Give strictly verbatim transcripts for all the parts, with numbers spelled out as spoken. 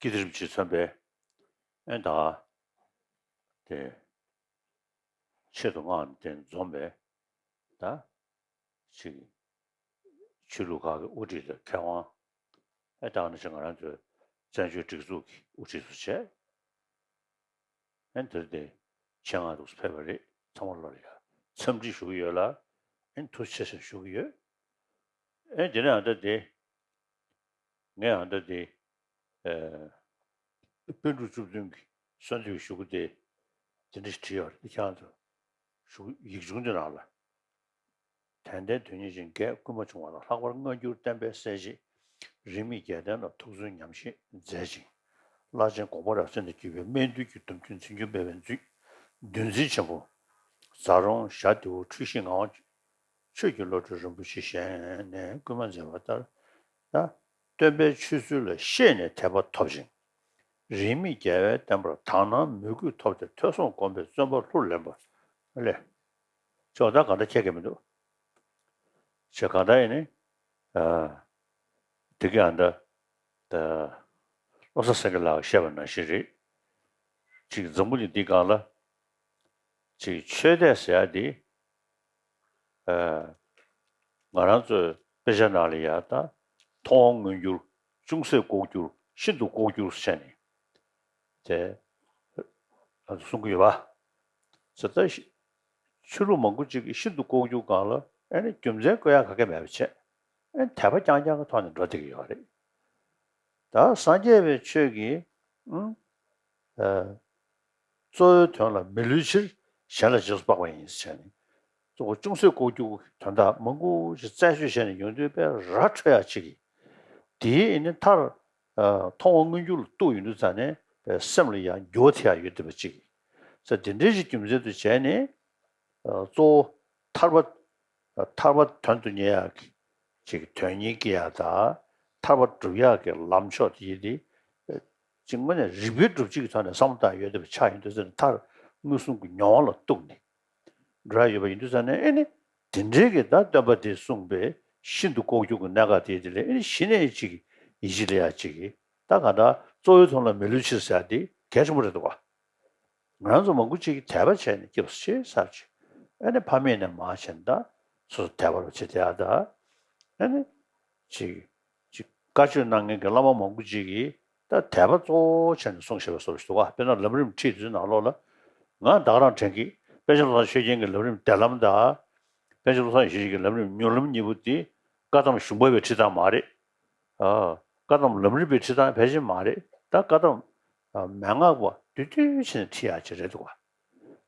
ཀི་ཏི་རིམ་གྱིས་མཚོན་པའི་ཨེ་ད་དེ་ཆེད་དུ་མངགས་ནས་དེ་འཛོམས་པའི་ད་ཅིག་ཆོས་ལུགས་ཁག་གི་དབུ་ཁྲིད་དང་མཁས་དབང་ཨེ་ད་ནི་ཅིག་ང་རང་ཚོའི་བཙན་བྱོལ་སྒྲིག་འཛུགས་ཀྱི་དབུ་ཁྲིད་སུ་བྱས། ཨེ་འདིར་དེ་ཆེད་མངགས་འདུག་སེ་ཕེབས་པ་རེད། ཚང་མ་ལོ་ལ་ཡ་འཚམས་འདྲི་ཞུ་གི་ཡོད་ལ། ཨེ་ཐུགས་རྗེ་ཆེ་ཞེས་ཞུ་གི་ཡོད། ཨེ་དེ་ནས་ཨ་ད་དེ་ངས་ཨ་ད་དེ་ཨེ་པཎ་གྲུབ་བཅུ་བདུན་གྱི་གསོལ་འདེབས་ཞུ་གི་དེ་དེ་འདྲ་ཞིག་བྲིས་ཡོད་རེད། ཁྱེད་རང་ཚོ་ཞུ་ཡིག་ཆུང་དེ་ནང་ལ། དད་ལྡན་དོན་གཉེར་ཅན་བརྒྱད་བསྐུལ་མ་བྱུང་བ་དང་། ལྷག་པར་སྔ་འགྱུར་བསྟན་པའི་གསལ་བྱེད་རིས་མེད་རྒྱལ་བསྟན་ལ་ཐུགས་བརྩོན་ཉམས་བཞེས་མཛད་ཅིང་། བླ་ཆེན་དགོངས་པ་རབ་གསལ་ནས་བརྒྱུད་པའི་སྨད་འདུལ་གྱི་སྡོམ་རྒྱུན་འཛིན་སྐྱོང་སྤེལ་བའི་མཛོད་འཛིན་ཆེན་པོ་རྫ་རོང་ཞྭ་ཏེའུ་འཁྲུལ་ཞིག་ངག་དབང་ཆོས་ཀྱི་བློ་གྲོས་རིན་པོ་ཆེ་བཞེངས་ནས་བསྐུལ་མ་མཛད་པ་ལྟར། ད་སྟོན་པའི་ཆོས་ཚུལ་ལ་ཤེས་ནས་དད་པ་ཐོབ་ཅིང་། རིས་མེད་རྒྱལ་བའི་བསྟན་པར་དག་སྣང་མོས་གུས་ཐོབ་སྟེ་ཐོས་བསམ་སྒོམ་པའི་བརྩོན་པ་ལྷུར་ལེན་པ་ལས། ཅོག་ད་གང་ལྟར་ཁྱད་ཀྱི་མི་འདུག་ཅེས་གང་ལྟར་ཡིན་ནི། ཨ། དེ་གི་ཨ་ད་ད་བློ་བཟང་སེང་གེ་ལགས་བཤད་པ་ནང་བཞིན་རེད། ཅིག་འཛམ་བུ་གླིང་འདི་སྒང་ལ་ཅིག་ཆོས་དད་ཟེར་ཡ་འདི། ཨ། ང་རང་ཚོའི་དཔེ་ཆ་ནང་ལ་ཡ་ད་མཐོང་བ་མངོན་གྱུར། ཅུང་ཟད་ལྐོག་གྱུར། ཤིན་ཏུ་ལྐོག་གྱུར་ཟེར་ནས་དེ་གསུང་གི་ཡོད་པ། ཟེར་ད་ཆོས་ལུགས་མང་པོ་ཅིག་གིས་ཤིན་ཏུ་ལྐོག་གྱུར་སྒང་ལ་ཨ་ནི་རྒྱུ་མཚན་བཀོད་ཡག་ག་གེ་མེད་པ་བྱས། ཨ་ནི་དད་པ་རྐྱང་རྐྱང་གི་ཐོག་ནས་འགྲོ་བསྡད་ཀྱི་ཡོད་རེད། ད་སངས་རྒྱས་པའི་ཆོས་ཀྱི་ཨུམ། ཨ། གཙོ་བོའི་དོན་ལ་མི་བསླུ་ཕྱིར། གཞན་ལ་རྗེས་སུ་དཔག་པ་ཡིན་ཟེར་ནས། གཙོ་བོ་ཅུང་ཟད་ལྐོག་གྱུར་དོན་དག་མང་པོ་ཞིག་རྩད་གཅོད་བྱས་ནས་ཡོང་དུས་དཔེ་ར་འཕྲོད་ཡག་ཅིག་གིས། དེའི་ཨེ་ནི་མཐར། ཨ། མཐོང་བ་མངོན་གྱུར་ལ་གཏུགས་ཡོང་དུས་ཙང་ནས་དཔེ་སེམས་ལ་ཡང་འགྱུར་བ་ཐེབས་ཡག་ཡོད་བསྡད་པ་ཅིག་གིས། ས་དེ་འདྲའི་ཞིག་རྒྱུ་མཚན་དུ་བྱས་ནས། ཨ། གཙོ་བོ་ཐར་པ། ཐར་པ་དོན་དུ་གཉེར་ཡག་གི་ཅིག་དོན་གཉེར་སྐྱེ་ཡག་དང་། ཐར་པ་སྒྲུབ་ཡག་གི་ལམ་མཆོག་དེ་ཡིན་ཏེ། ཅིག་དངོས་གནས་རིགས་པའི་སྒྲུབ་བྱེད་ཀྱི་ཐོག་ནས་བསམ་བློ་བཏང་ཡོད་བསྡད་པ་ཆགས་ཡོང་དུས་ཙང་ནས། མཐར་མངོན་སུམ་གྱི་མྱོང་བ་ལ་གཏུགས་ནས་འགྲོ་ཡག་ཡོད་པ་ཡིན་དུས་ཙང་ནས། ཨེ་ནི་དེ་འདྲའི་གི་ད་སྟོན་པ་དེས་གསུངས་པའི་ཤིན་ཏུ་ལྐོག་གྱུར་གྱི་གནད་འགག་དེ་དེ་ལས་ཨེ་ནི་གཞི་ནས་ཅིག་ཡིད་ཆེས་སླེབས་ཡག་ཅིག་གི། ད་གང་ལྟར་གཙོ་བོའི་དོན་ལ་མི་བསླུ་ཕྱིར་ཟེར་ཡག་དེ་གལ་ཆེན་པོ་རེད་འདུག་ག་ང་རང་ཚོ་མང་པོ་ཅིག་གིས་དད་པ་བྱས་ནས་སྐྱབས་སུ་མཆི་ཟེར་ཅིག་ཨ་ནི་ཕ་མེས་ནས་མར་བྱས་ནས་ད་སོ་སོ་དད་པ་རུ་བྱེད་བསྡད་ཡག་ད། ཨ་ནི་ཅིག་ཅིག་བཀའ་ཆོས་གནང་མཁན་གྱི་བླ་མ་མང་པོ་ཅིག་གིས་ད་དད་པ་གཙོ་བོ་བྱས་ནས་གསུངས་བཞག་པའི་བཟོ་འདྲ་ཞིག་འདུག་ག་དཔེར་ན་ལམ་རིམ་ཁྲིད་དུས་ནང་ལོགས་ལ། ང་ད་ག་རང་དྲན་གི། པཎ་ཆེན་བློ་བཟང་ཆོས་རྒྱན་གྱི་ལམ་རིམ་བདེ་ལམ་དང་། པཎ་ཆེན་བློ་བཟང་ཡེ་ཤེས་ཀྱི་ལམ་རིམ་མྱུར་ལམ་གཉིས་པོ་དེ་བཀའ་གདམས་གཞུང་པ་པའི་ཁྲིད་སྟངས་མ་རེད། ཨ། བཀའ་གདམས་ལམ་རིམ་པའི་ཁྲིད་སྟངས་ཕལ་ཆེར་མ་རེད། ད་བཀའ་གདམས། ཨ། མན་ངག་པ་བསྡུས་བསྡུས་བྱས་ནས་ཁྲིད་ཡག་ཅིག་རེད་འདུག་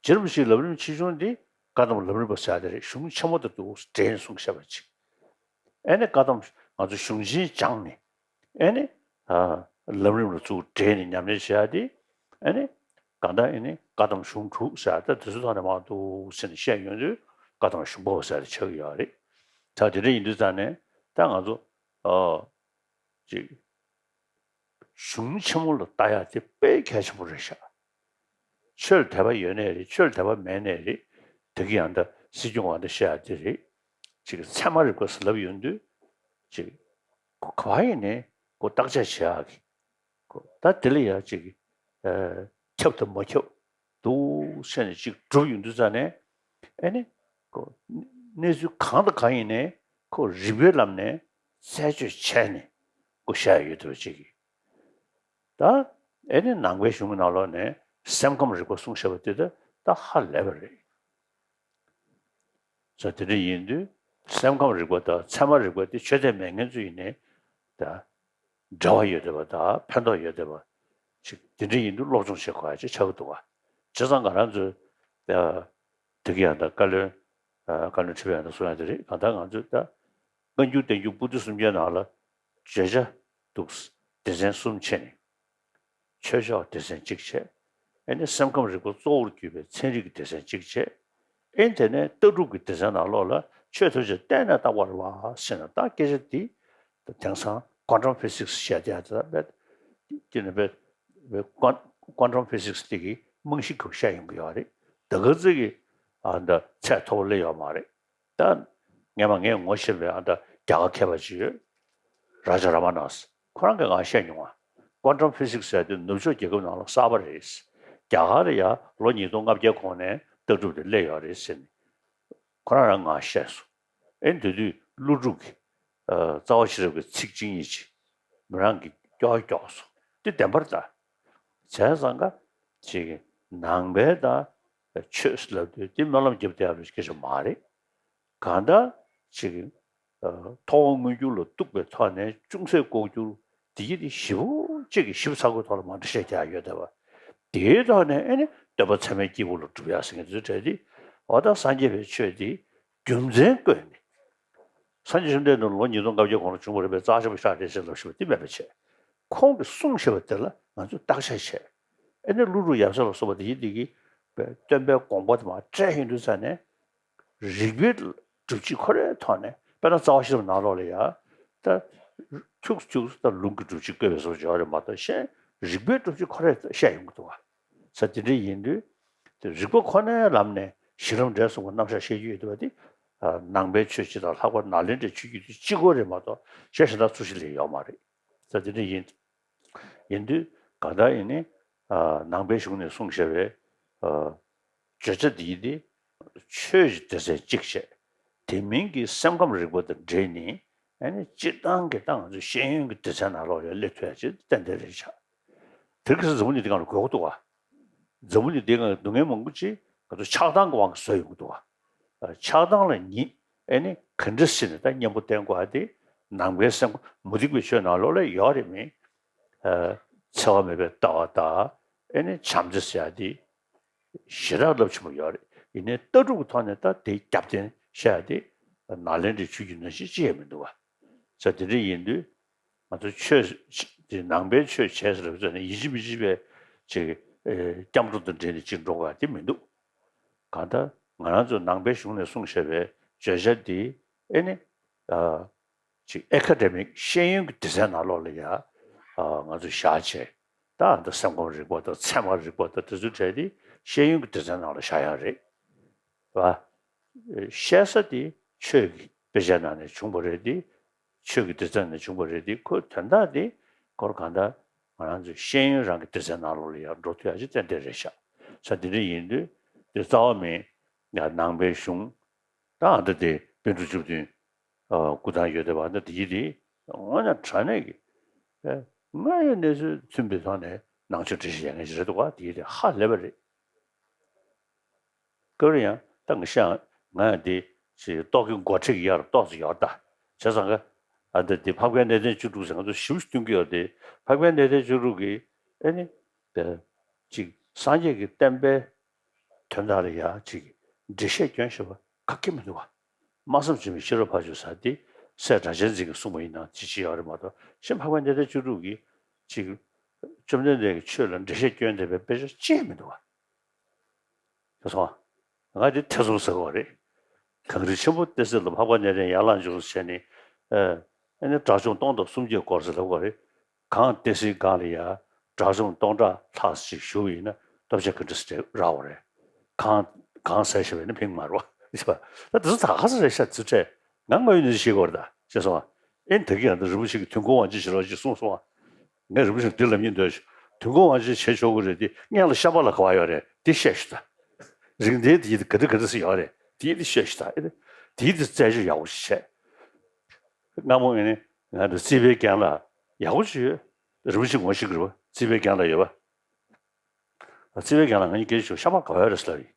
ག་རྗེ་རིན་པོ་ཆེའི་ལམ་རིམ་ཆེ་ཆུང་འདི་བཀའ་གདམས་ལམ་རིམ་པ་ཟེར་ཡག་དེ་རེད། གཞུང་ཆེན་མོ་དང་དུ་འབྲེལ་ནས་གསུངས་བཞག་པ་ཅིག་ཨེ་ནི་བཀའ་གདམས་ང་ཚོ་གཞུང་ཆེན་སྦྱངས་ནས། ཨེ་ནི། ཨ། ལམ་རིམ་ལ་ཚུར་འབྲེལ་ནས་ཉམས་ལེན་བྱེད་ཡག་དེ། ཨེ་ནི། གང་ལྟར་ཨེ་ནི་བཀའ་གདམས་གཞུང་དྲུག་ཟེར་ཡག་ད་དེ་ཚོའི་ཐོག་ནས་མར་འདུག་ཟེར་ནས་བཤད་ཡོང་དུས་བཀའ་གདམས་གཞུང་པ་པོ་ཟེར་ཡག་དེ་ཆགས་ཀྱི་ཡོད་རེད། ད་དེ་འདྲ་ཡིན་དུས་ཙང་ནས་ད་ང་ཚོ། ཨ། ཅིག་གཞུང་ཆེན་མོ་ལ་ལྟ་ཡག་དེ་དཔེ་གལ་ཆེན་པོ་རེད་ཤག་ཆོས་ལ་དད་པ་ཡོད་ནའི་རེད། ཆོས་ལ་དད་པ་མེད་ནའི་རེད། དེ་གི་ཡང་ད་སྲིད་སྐྱོང་བ་འདི་བཤད་ཡག་དེ་རེད། ཅིག་ཚད་མ་རིག་པ་ཟེར་ལབ་ཡོང་དུས། ཅིག་ག་པར་ཡིན་ནའི་ཁོ་བརྟག་དཔྱད་བྱེད་ཡག་གི། ཁོ་ད་དེ་ལ་ཡ་ཅིག་ཨ། ཁྱབ་དང་མ་ཁྱབ་འདུག་བྱས་ནས་ཅིག་སྒྲུབ་ཡོང་དུས་ཙང་ནས། ཨེ་ནི། ཁོ་གནས་ཚུལ་གང་དང་གང་ཡིན་ནའི་ཁོ་རིགས་པའི་ལམ་ནས་རྩད་གཅོད་བྱས་ནས་ཁོ་བཤད་ཡོད་འདུག་ཅིག་ད་ཨེ་ནི་ནང་པའི་གཞུང་གི་ནང་ལོགས་ནས་སེམས་ཁམས་རིག་པ་གསུངས་བཞག་པ་དེ་ད་ད་ཧ་ལས་པ་རེད། ས་དེ་འདྲ་ཡིན་དུས་སེམས་ཁམས་རིག་པ་དང་ཚད་མ་རིག་པ་དེ་ཆོས་དད་མེད་མཁན་ཚོ་ཡིན་ནའི་ད་འབྲེལ་བ་ཡོད་བསྡད་པ་དང་ཕན་ཐོགས་ཡོད་བསྡད་པ་ ཅིག་དེ་འདྲ་ཡིན་དུས་སློབ་སྦྱོང་བྱེད་དགོས་ཡ་ཅིག་ཆགས་ཀྱི་འདུག་བ། བྱས་ཙང་ང་རང་ཚོས་ཨ་དེ་གི་ཡང་ད་བཀའ་བློན་ཨ་བཀའ་བློན་ཁྲི་པ་ཡང་ད་གསུང་ཡ་དེ་རེད། གང་ལྟར་ང་ཚོས་ད་བཀའ་འགྱུར་བསྟན་འགྱུར་པོ་ཏི་སུམ་བརྒྱའི་ནང་ལ་བརྗོད་བྱ་འདུག་སྡེ་ཚན་གསུམ་ཕྱེ་ནས། ཆོས་ཕྱོགས་སྡེ་ཚན་གཅིག་བྱས། ཨེ་ནི་སེམས་ཁམས་རིག་པ་གཙོ་བོར་གྱུར་པའི་ཚན་རིག་གི་སྡེ་ཚན་གཅིག་བྱས། ཨེ་ནི་དེ་ནས་ལྟ་གྲུབ་ཀྱི་སྡེ་ཚན་ནང་ལོགས་ལ་ཆོས་ཐམས་ཅད་གཏན་ནས་བཏགས་པ་རེད་བ་ཟེར་ན། ད་སྐད་ཆ་འདི་དེང་སང་ཀོན་ཊམ་ཕི་སིག་སི་བཤད་བསྡད་ཡ་དེ་དཔེ་དེ་ནི་དཔེ་དཔེ་ཀོན་ཀོན་ཊམ་ཕི་སིག་སི་དེ་གི་རྨང་གཞི་གི་བཤད་ཡོང་གི་ཡོད་རེད། ད་ག་ཚོད་ཀྱི་ཨ་ད་ཚད་མཐོ་པོ་སླེབས་ཡོད་མ་རེད། ད་སྔས་མ་ངས་ངོ་ཤེས་པའི་ཨ་ད་རྒྱ་གར་མཁས་པ་ཅིག་ཡོད། རཱ་ཇ་ར་མ་ན་སི། ཁོ་རང་གིས་ང་བཤད་མྱོང་བ། ཀོན་ཊམ་ཕི་སིག་སི་ཟེར་དེ་ནུབ་ཕྱོགས་རྒྱལ་ཁབ་ནང་ལ་གསར་པ་རེད། རྒྱ་གར་ལ་ཡ་ལོ་ཉིས་སྟོང་ལྔ་བརྒྱའི་གོང་ནས་ལྟ་གྲུབ་དེ་སླེབས་ཡོད་རེད་ཟེར་ནས་ཁོ་རང་རང་ང་བཤད་སོང་། ཨེ་དེ་དུས་ཀླུ་སྒྲུབ་ཀྱི་ཨ་རྩ་བ་ཤེས་རབ་ཀྱི་ཚིག་གཅིག་གཉིས་ཅིག་མི་རང་གིས་ཀྱོག་ཀྱོག་སོང་། དེ་བདེན་པར་ད། བྱས་ཙང་ཀ་ཅིག་ནང་པའི་ད་ཆོས་ལབ་དུས་དེ་སྨོན་ལམ་རྒྱབ་བསྡད་ཡ་རེད་སྐད་ཆ་མ་རེད། གང་ལྟར་ཅིག་ཨ་ཐོག་མར་མངོན་གྱུར་ལ་གཏུགས་པའི་ཐོག་ནས་ཅུང་ཟད་ལྐོག་གྱུར་དེ་ཡི་དེ་ཞིབ་པོ་གཅིག་གིས་ཞིབ་ཚགས་པོའི་ཐོག་ལ་མ་འདྲ་བཤད་རྒྱག་ཡོད་བསྡད་པ། དེའི་ཐོག་ནས་ཨེ་ནི་སྟོན་པ་ཚད་མའི་སྐྱེས་བུ་ལ་སྒྲུབ་ཡག་ཟེར་མཁན་དེ་ཚོའི་གྲས་དེ་འོ་ད་སངས་རྒྱས་པའི་ཆོས་དེ་རྒྱུ་མཚན་བཀོད་ནས། སངས་རྒྱས་བཅོམ་ལྡན་འདས་ལོ་ཉིས་སྟོང་ལྔ་བརྒྱའི་གོང་ལ་བྱུང་བ་རེད་པས། རྩ་ཆེན་པོ་ཞིག་རེད་ཟེར་ལབ་ཞུ་བ་དེ་མེད་པ་བྱས། ཁོང་གིས་གསུངས་བཞག་པ་དེ་ལ་ང་ཚོས་བརྟག་དཔྱད་བྱས། ཨེ་ནི་ཀླུ་སྒྲུབ་ཡབ་སྲས་ལ་སོགས་པ་དེ་ཡིན་དེ་གི་སྟོན་པའི་དགོངས་པ་དེ་མར་བཀྲལ་ཡོང་དུས་ཙ་ནས། རིགས་པའི་སྒྲུབ་བྱེད་ཁོ་རའི་ཐོག་ནས་དཔེར་ན་རྩ་བ་ཤེས་རབ་ནང་ལོགས་ལ་ཡ་ད་ཁྱུག་ཁྱུག་ད་ལུང་གི་སྒྲུབ་བྱེད་བཀོད་པའི་བཟོ་བྱ་བ་རེད་མ་གཏོགས་གཞན་རིགས་པའི་སྒྲུབ་བྱེད་ཁོ་རས་བཤད་ཡོང་གི་འདུག་བ། ས་དེ་འདྲ་ཡིན་དུས་དེ་རིགས་པ་ཁོ་ནའི་ལམ་ནས་གཞི་ལམ་འབྲས་གསུངས་པ་རྣམ་གཞག་བཤད་རྒྱུ་ཡོད་འདུག་བ། དེ་ནང་པའི་ཆོས་སྤྱི་དང་ལྷག་པར་ནཱ་ལེནྡྲའི་ཆོས་བརྒྱུད་དེ་གཅིག་པོ་རེད་མ་གཏོགས་གཞན་གཞན་དག་ཚུར་ཞིག་ལས་ཡོད་མ་རེད། ས་དེ་འདྲ་ཡིན། ཡིན་དུས་གང་ལྟར་ཡིན་ནའི་ནང་པའི་གཞུང་ནས་གསུངས་བཞག་པའི་བརྗོད་བྱ་འདི་ཡིན་ཏེ། ཆོས་ཀྱི་སྡེ་ཚན་གཅིག་བྱས། དེ་མིན་གྱི་སེམས་ཁམས་རིག་པ་དང་འབྲེལ་ནས་ཨ་ནི་སྤྱིར་བཏང་གི་ད་ང་ཚོ་ཤེས་ཡོན་གྱི་སྡེ་ཚན་ནང་ལོགས་ལ་སླེབས་ཐུབ་ཡ་ཅིག་ཏན་ཏན་རེད་ཤག་དེ་ག་ས་འཛམ་བུ་གླིང་འདི་སྒང་ལ་དགོས་མཁོ་འདུག་བ། འཛམ་བུ་གླིང་འདི་སྒང་ལ་སྡུག་བསྔལ་མང་པོ་ཅིག་ང་ཚོ་ཆགས་སྡང་གི་དབང་གིས་བཟོས་ཡོང་གི་འདུག་བ། ཆགས་སྡང་ལ་ཉེས་ཨེ་ནི་ག་འདྲ་ཞིག་ནས་ད་གཉེན་པོ་བསྟེན་དགོས་ཨ། དེ་ནང་པའི་སེམས་ཁམས་མུ་སྟེགས་པའི་ཆོས་ནང་ལོགས་ལ་ཡོད་རེད་མིན། ཨ་འཚེ་བ་མེད་པའི་ལྟ་བ་དང་ཨེ་ནི་བྱམས་བརྩེ་ཟེར་ཡ་དེ་ཞེ་དྲག་རླབས་ཆེན་པོ་ཡོད་རེད། ཡིན་ནའི་ལྟ་གྲུབ་ཀྱི་ཐོག་ནས་ད་དེའི་རྒྱབ་རྟེན་བཤད་ཡ་དེ་ནཱ་ལེནྡྲའི་ཆོས་བརྒྱུད་ནང་བཞིན་ཅི་ཡང་མི་འདུག་བ། ས་དེ་འདྲ་ཡིན་དུས། ང་ཚོ་ཆོས་དེ་ནང་པའི་ཆོས་བྱས་ཟེར་བ་ཙམ་ནས་ཡིན་གཅིག་མིན་གཅིག་པའི་ཅིག་ཨེ་སྐྱབས་འགྲོ་དང་འབྲེལ་ནས་ཅིག་འགྲོ་དགོས་དེ་མི་འདུག་གང་ལྟར་ང་རང་ཚོ་ནང་པའི་གཞུང་ནས་གསུངས་བཞག་པའི་བརྗོད་བྱ་འདི་ཨེ་ནི་ཨ་ཅིག་ཨེ་ཁ་ཌེ་མིག་ཤེས་ཡོན་གྱི་སྡེ་ཚན་ནང་ལོགས་ལ་ཡ་ཨ་ང་ཚོ་བཞག་བྱས། ད་ཨ་ད་སེམས་ཁམས་རིག་པ་དང་ཚད་མ་རིག་པ་དང་དེ་ཚོའི་གྲས་དེ་ཤེས་ཡོན་གྱི་སྡེ་ཚན་ནང་ལ་བཞག་ཡ་རེད། བ། བཤད་ས་དེ་ཆོས་ཀྱི་དཔེ་ཆའི་ནང་ནས་བྱུང་བ་རེད་དེ། ཆོས་ཀྱི་སྡེ་ཚན་ནས་བྱུང་བ་རེད་དེ། ཁོའི་དོན་དག་དེ་ཁོར་གང་ལྟར་ང་རང་ཚོའི་ཤེས་ཡོན་རང་གི་སྡེ་ཚན་ནང་ལོགས་ལ་ཡར་འགྲོ་ཐུབ་ཡ་ཅིག་ཏན་ཏན་རེད་ཤག་ས་དེ་འདྲ་ཡིན་དུས་དེ་རྩ་བ་མིན་ཡ་ནང་པའི་གཞུང་ད་ཨ་འདྲ་དེ་པཎ་གྲུབ་བཅུ་བདུན་སྐུ་ཐང་ཡོད་བསྡད་པ་འདྲ་དེ་ཡིན་དེ་དངོས་གནས་དྲང་གནས་ཀྱི་ཨེ་དངོས་ཡོད་གནས་ཚུལ་མཚོན་པའི་ཐོག་ནས་ནང་ཆོས་འགྲེལ་བཤད་ཡག་ངེས་ཅིག་རེད་འདུག་བ། དེ་ཡིན་དེ་ཧ་ལས་པ་རེད། སྐབས་རེ་ཡང་ད་ང་ཤ་ང་ཡང་འདི་ཞེས་ཏོག་གི་མགོ་ཁྲིད་ཀྱི་ཡར་ཏོག་ཙམ་ཡོད་ད། བྱས་ཙང་ག་ཨ་འདི་འདི་འཕགས་པའི་གནས་བརྟན་བཅུ་དྲུག་ཟེར་ང་ཚོ་ཞིབ་ཞིབ་སྟོན་གྱི་ཡོད་དེ། འཕགས་པའི་གནས་བརྟན་བཅུ་དྲུག་གིས་ཨེ་ནི་ཅིག་སངས་རྒྱས་ཀྱི་བསྟན་པའི་དོན་དག་ལ་ཡ་ཅིག་འགྲེལ་བཤད་སྐྱོན་ཞེས་པ་ག་གེ་མི་འདུག་བ། སྨྲ་བསམ་འཛིན་པའི་ཤེས་རབ་འཕགས་མཆོག་ཟེར་འདི་སྲས་སྒྲ་གཅན་འཛིན་གྱིས་གསུངས་པ་ཡིན་ན་ཅི་ཅི་ཡོད་རེད་མ་གཏོགས་གཞན་འཕགས་པའི་གནས་བརྟན་བཅུ་དྲུག་གིས་ཅིག་བཅོམ་ལྡན་འདས་ཀྱི་ཆོས་ལ་འགྲེལ་བཤད་སྐྱོན་བསྡད་པའི་དཔེ་ཆ་ཅི་ཡང་མི་འདུག་བ། ཁྱེད་ཚོ། ང་འདི་ཐེ་ཚོམ་ཟ་གི་ཡོད་རེད། གངས་རི་ཆེན་པོ་ཏི་སེ་ལ་འཕགས་པ་གནས་བརྟན་ཡར་ལངས་བྱུང་ཟེར་ནས། ཨ་ནི་དགྲ་བཅོམ་སྟོང་དང་སུམ་བརྒྱས་བསྐོར་ཟེར་ལབ་གི་ཡོད་རེད། གངས་ཏི་སེའི་སྒང་ལ་ཡ་དགྲ་བཅོམ་སྟོང་ཕྲག་ལྷག་ཅིག་བཞུགས་ཡིན་ན་སྟོབས་ཆེན་ག་འདྲ་ཞིག་རག་གི་རེད། གངས་གངས་ཟེར་བཞག་པ་ཡིན་ན་ཕིང་མ་རེད་བ། ད་དེ་ཚོ་ད་ག་ས་རེད་ཤག་ཚུལ་ཁྲིམས། ང་དངོས་ཡོད་གནས་ཚུལ་བཤད་ཀྱི་ཡོད་རེད་ད། ཤེས་སོང་ང་། ཨེ་ད་གིན་ང་ཚོ་རིན་པོ་ཆེ་གིས་དུས་འཁོར་དབང་ཆེན་ཞེས་པ་ཅིག་གསུངས་སོང་ང་། ངས་རིན་པོ་ཆེ་འདི་ལབ་སྙིང་འདོད་ཤག་དུས་འཁོར་དབང་ཆེན་བྱེད་ཆོག་གི་རེད་དེ་སྔོན་ལ་ཤམྦྷ་ལ་ག་པར་ཡོད་རེད་དེ་བཤད་ཤོག་ད། རིགས་ལྡན་དེ་ཡིན་དེ་ག་འདྲ་ག་འདྲ་ཞིག་ཡོད་རེད་དེ་ཡིན་དེ་བཤད་ཤོག་ད། ཨེ་དེ་ཡིན་དེ་རྩད་གཅོད་ཡག་པོ་ཞིག་བྱས། སྔ་མོ་ངས་ནི་ང་ཚོ་རྩིས་པའི་རྒན་ལགས་ཡག་པོ་ཞིག་ཡོད། རིན་པོ་ཆེ་ངོ་ཤེས་ཀྱི་རེད་པ། རྩིས་པའི་རྒན་ལགས་ཡོད་པ། རྩིས་པའི་རྒན་ལགས་ང་གཉིས་སྐད་ཆ་བྱུང་། ཤམྦྷ་ག་པར་ཡོད་རེད་ཟེར་ལབ་ཡིན།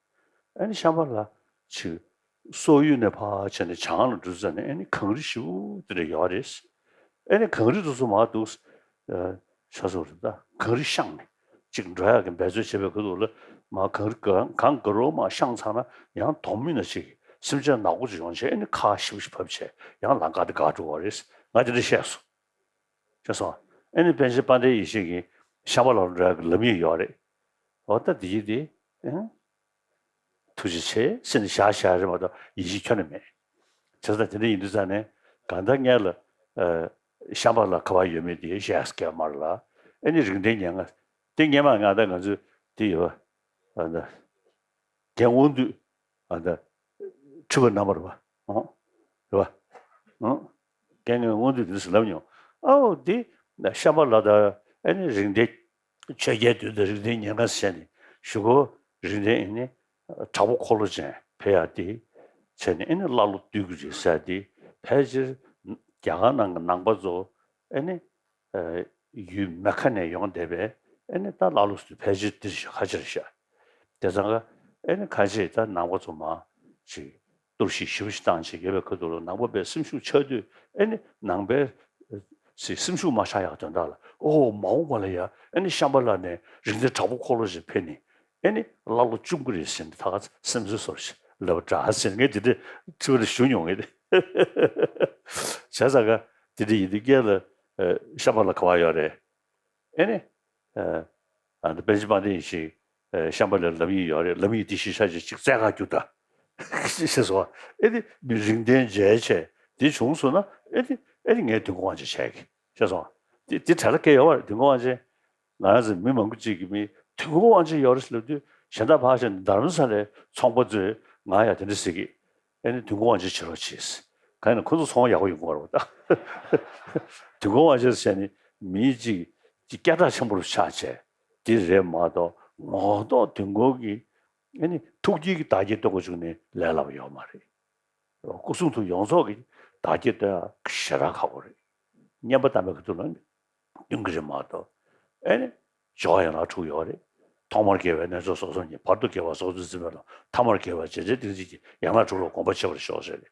ཨ་ནི་ཤམྦྷ་ལ་ཅིག་སོག་ཡུལ་ནས་ཕར་བྱས་ནས་བྱང་ལ་འགྲོ་ཙ་ནས་ཨ་ནི་གངས་རི་ཞེ་པོ་དེ་འདྲ་ཡོད་རེད། ཨ་ནི་གངས་རི་དེ་ཚོ་མར་འདུག་ཤ་ཚོ་རེད་ད། གངས་རི་བཤངས་ནས་ ཅིག་འགྲོ་ཡག་གི་འབད་རྩོལ་བྱེད་པའི་ཁུལ་དུ་ལ་མ་གངས་རི་གངས་གངས་དཀར་པོ་མ་བཤངས་ཚར་ན་ཡང་དོག་མོ་ནང་ཅིག་སེམས་ཅན་ནག་པོ་ཅིག་ཡོང་བྱས་ཨེ་ནི་ཁ་ཤིབ་ཤིབ་བབས་བྱས་ཡང་ལམ་ཁ་དེ་འགག་འགྲོ་བ་རེད། ང་དེ་འདྲ་བཤད་སོང་། ཤེས་སོང་། ཨེ་ནི་པཎ་ཆེན་དཔལ་ལྡན་ཡེ་ཤེས་ཀྱིས་ཤམ་བྷ་ལ་ལ་འགྲོ་ཡག་གི་ལམ་ཡིག་ཡོད་རེད། འོ་ད་དེ་ཡིག་དེ་ཨེ། ཐུགས་རྗེ་ཆེ་ཟེར་ནས་བཞག་བཞག་རེད་མ་གཏོགས་ཡིད་ཆེས་ཁྱོན་ནས་མེད། བྱས་ཙང་དེ་འདྲ་ཡིན་དུས་ཙང་ནས་གང་ལྟར་སྔོན་ལ་ཤམ་བྷ་ལ་ག་པར་ཡོད་མེད་དེ་བཤད་སྐད་མར་ལ་ཨེ་ནི་རིགས་ལྡན་ཉེར་ལྔ་དེ་སྔོན་མ་ང་ད་ང་ཚོས་དེ་ཡོད་པ་ཨ་ད་རྒན་དབང་འདུས་ཨ་ད་ཁྲི་པ་རྣམ་པར་བ་ཨོ་རེད་པ་ཨོ་རྒན་དབང་འདུས་དེ་ཚོས་ལབ་མྱོང་། ཨོ་དེ་ཤམ་བྷ་ལ་ད་ཨེ་ནི་རིགས་ལྡན། ཆོས་རྒྱལ་དུས་དང་རིགས་ལྡན་ཉེར་ལྔ་ཟེར་ནས་གཞུག་གུ་རིགས་ལྡན་ཨེ་ནི་དྲག་པོ་འཁོར་ལོ་ཅན་ཕེབས་ཡག་དེ་བྱས་ནས་ཨེ་ནི་ཀླ་ཀློ་བཏུལ་གྱི་རེད་ཟེར་དེ་ཕལ་ཆེར་རྒྱ་གར་ནང་གི་ནང་པ་ཚོ་ཨེ་ནི་ཡུལ་མེ་ཁ་ནས་ཡོང་བསྡད་པའི་ཨེ་ནི་ད་ཀླ་ཀློ་ཚོ་ཕལ་ཆེར་འདིར་ཤ་ཁ་ཆེར་ཤ་དེ་ཚང་ག་ཨེ་ནི་ཁ་ཆེ་ད་ནང་པ་ཚོ་མ་ཅིག་གཏོར་བཤིག་ཞེ་པོ་ཞིག་བཏང་བྱས་ཡོད་པའི་ཁུལ་དུ་ལ་ནང་པ་པའི་སེམས་ཤུགས་ཆག་དུས་ཨེ་ནི་ནང་པའི་སེམས་ཤུགས་མ་ཆག་ཡག་དོན་དག་ལ་ཨོ་མ་འོངས་པ་ལ་ཡ་ཨེ་ནི་ཤམ་བྷ་ལ་ནས་རིགས་ལྡན་དྲག་པོ་འཁོར་ལོ་ཞིག་ཕེབས་ནས་ཨེ་ནི་ཀླ་ཀློ་བཅོམ་གི་རེད་ཟེར་ནས་ད་ག་སེམས་ཚོད་སོར་ཞིག་ལབ་པ་འདྲ་ཟེར་ངས་དེ་འདྲ་ཁྲི་པ་ལ་ཞུ་མྱོང་ངས་དེ་བྱས་ཙང་ག་དེ་འདྲ་ཡིན་དུས་སྐད་ལ་ཤམ་བྷ་ལ་ག་པར་ཡོད་རེད། ཨེ་ནི། ཨ་ནི་པཎ་ཆེན་དཔལ་ལྡན་ཡེ་ཤེས་ཤམ་བྷ་ལའི་ལམ་ཡིག་ཡོད་རེད། ལམ་ཡིག་འདི་ཤེས་བྱ་ཅིག་ཅིག་བཙལ་ག་རྒྱུགས་དང་ཞེས་སོ། ཨེ་ནི་མི་རིགས་ལྡན་མཇལ་བྱས་འདི་བྱུང་སོང་ན་ཨེ་ནི་ཨེ་ནི་ངས་དུས་འཁོར་དབང་ཆེན་བྱས་གི་ཞེས་སོ། འདི་འདི་གྲལ་ལ་སྐད་ཡོད་པ་རེད། དུས་འཁོར་དབང་ཆེན་ང་རང་ཚོ་མི་མང་པོ་ཅིག་གིས་མི་དུས་འཁོར་དབང་ཆེན་ཡོད་རེད་ལབ་དུས་གཞན་དག་ཕར་བཞག་ནས་རྡ་རམ་ས་ལའི་ཚོང་པ་ཚོས་ང་ཡ་དེ་འདྲ་ཟེར་གི་ཨེ་ནི་དུས་འཁོར་དབང་ཆེན་བྱེད་རོགས་བྱེད། གང་ཡིན་ན་ཁོ་ཚོ་ཚོང་ཡག་པོ་ཡོང་གི་རེད་པ། དུས་འཁོར་དབང་ཆེན་ཟེར་ནི་མི་གཅིག་གཅིག་སྐད་གྲགས་ཆེན་པོ་རུ་ཆགས་བྱས་འདི་རེད་མ་གཏོགས་ངོ་ཐོག་དུས་འཁོར་གྱི་ཨེ་ནི་ཐུགས་དཀྱིལ་གྱི་བདག་བསྐྱེད་གཏོང་དགོས་བྱུང་ནས་ལས་སླ་པོ་ཡོད་མ་རེད། སྐུ་གསུང་ཐུགས་ཡོངས་རྫོགས་ཀྱི་བདག་བསྐྱེད་གཏོང་ཡག་ཞེ་དྲག་ཁག་པོ་རེད། བསྙེན་པ་དམ་པའི་ཁ་ཐུག་ལ་སྟོན་གྱི་རེད་མ་གཏོགས། ཨེ་ནི། སྦྱོར་བ་ཡན་ལག་དྲུག་ཡོད་རེད། ཐོག་མར་དགེ་བའི་རྣལ་འབྱོར་སོ་སོར་བསྙེན། བར་དུ་དགེ་བ་སོ་སོར་འཛིན་པའི་ལམ། ཐ་མར་དགེ་བ་རྗེས་འབྲང་ཏིང་འཛིན་གྱི་ཡན་ལག་དྲུག་ལ་གོམས་པ་བྱེད་པར་ཤོག་ཟེར་རེད།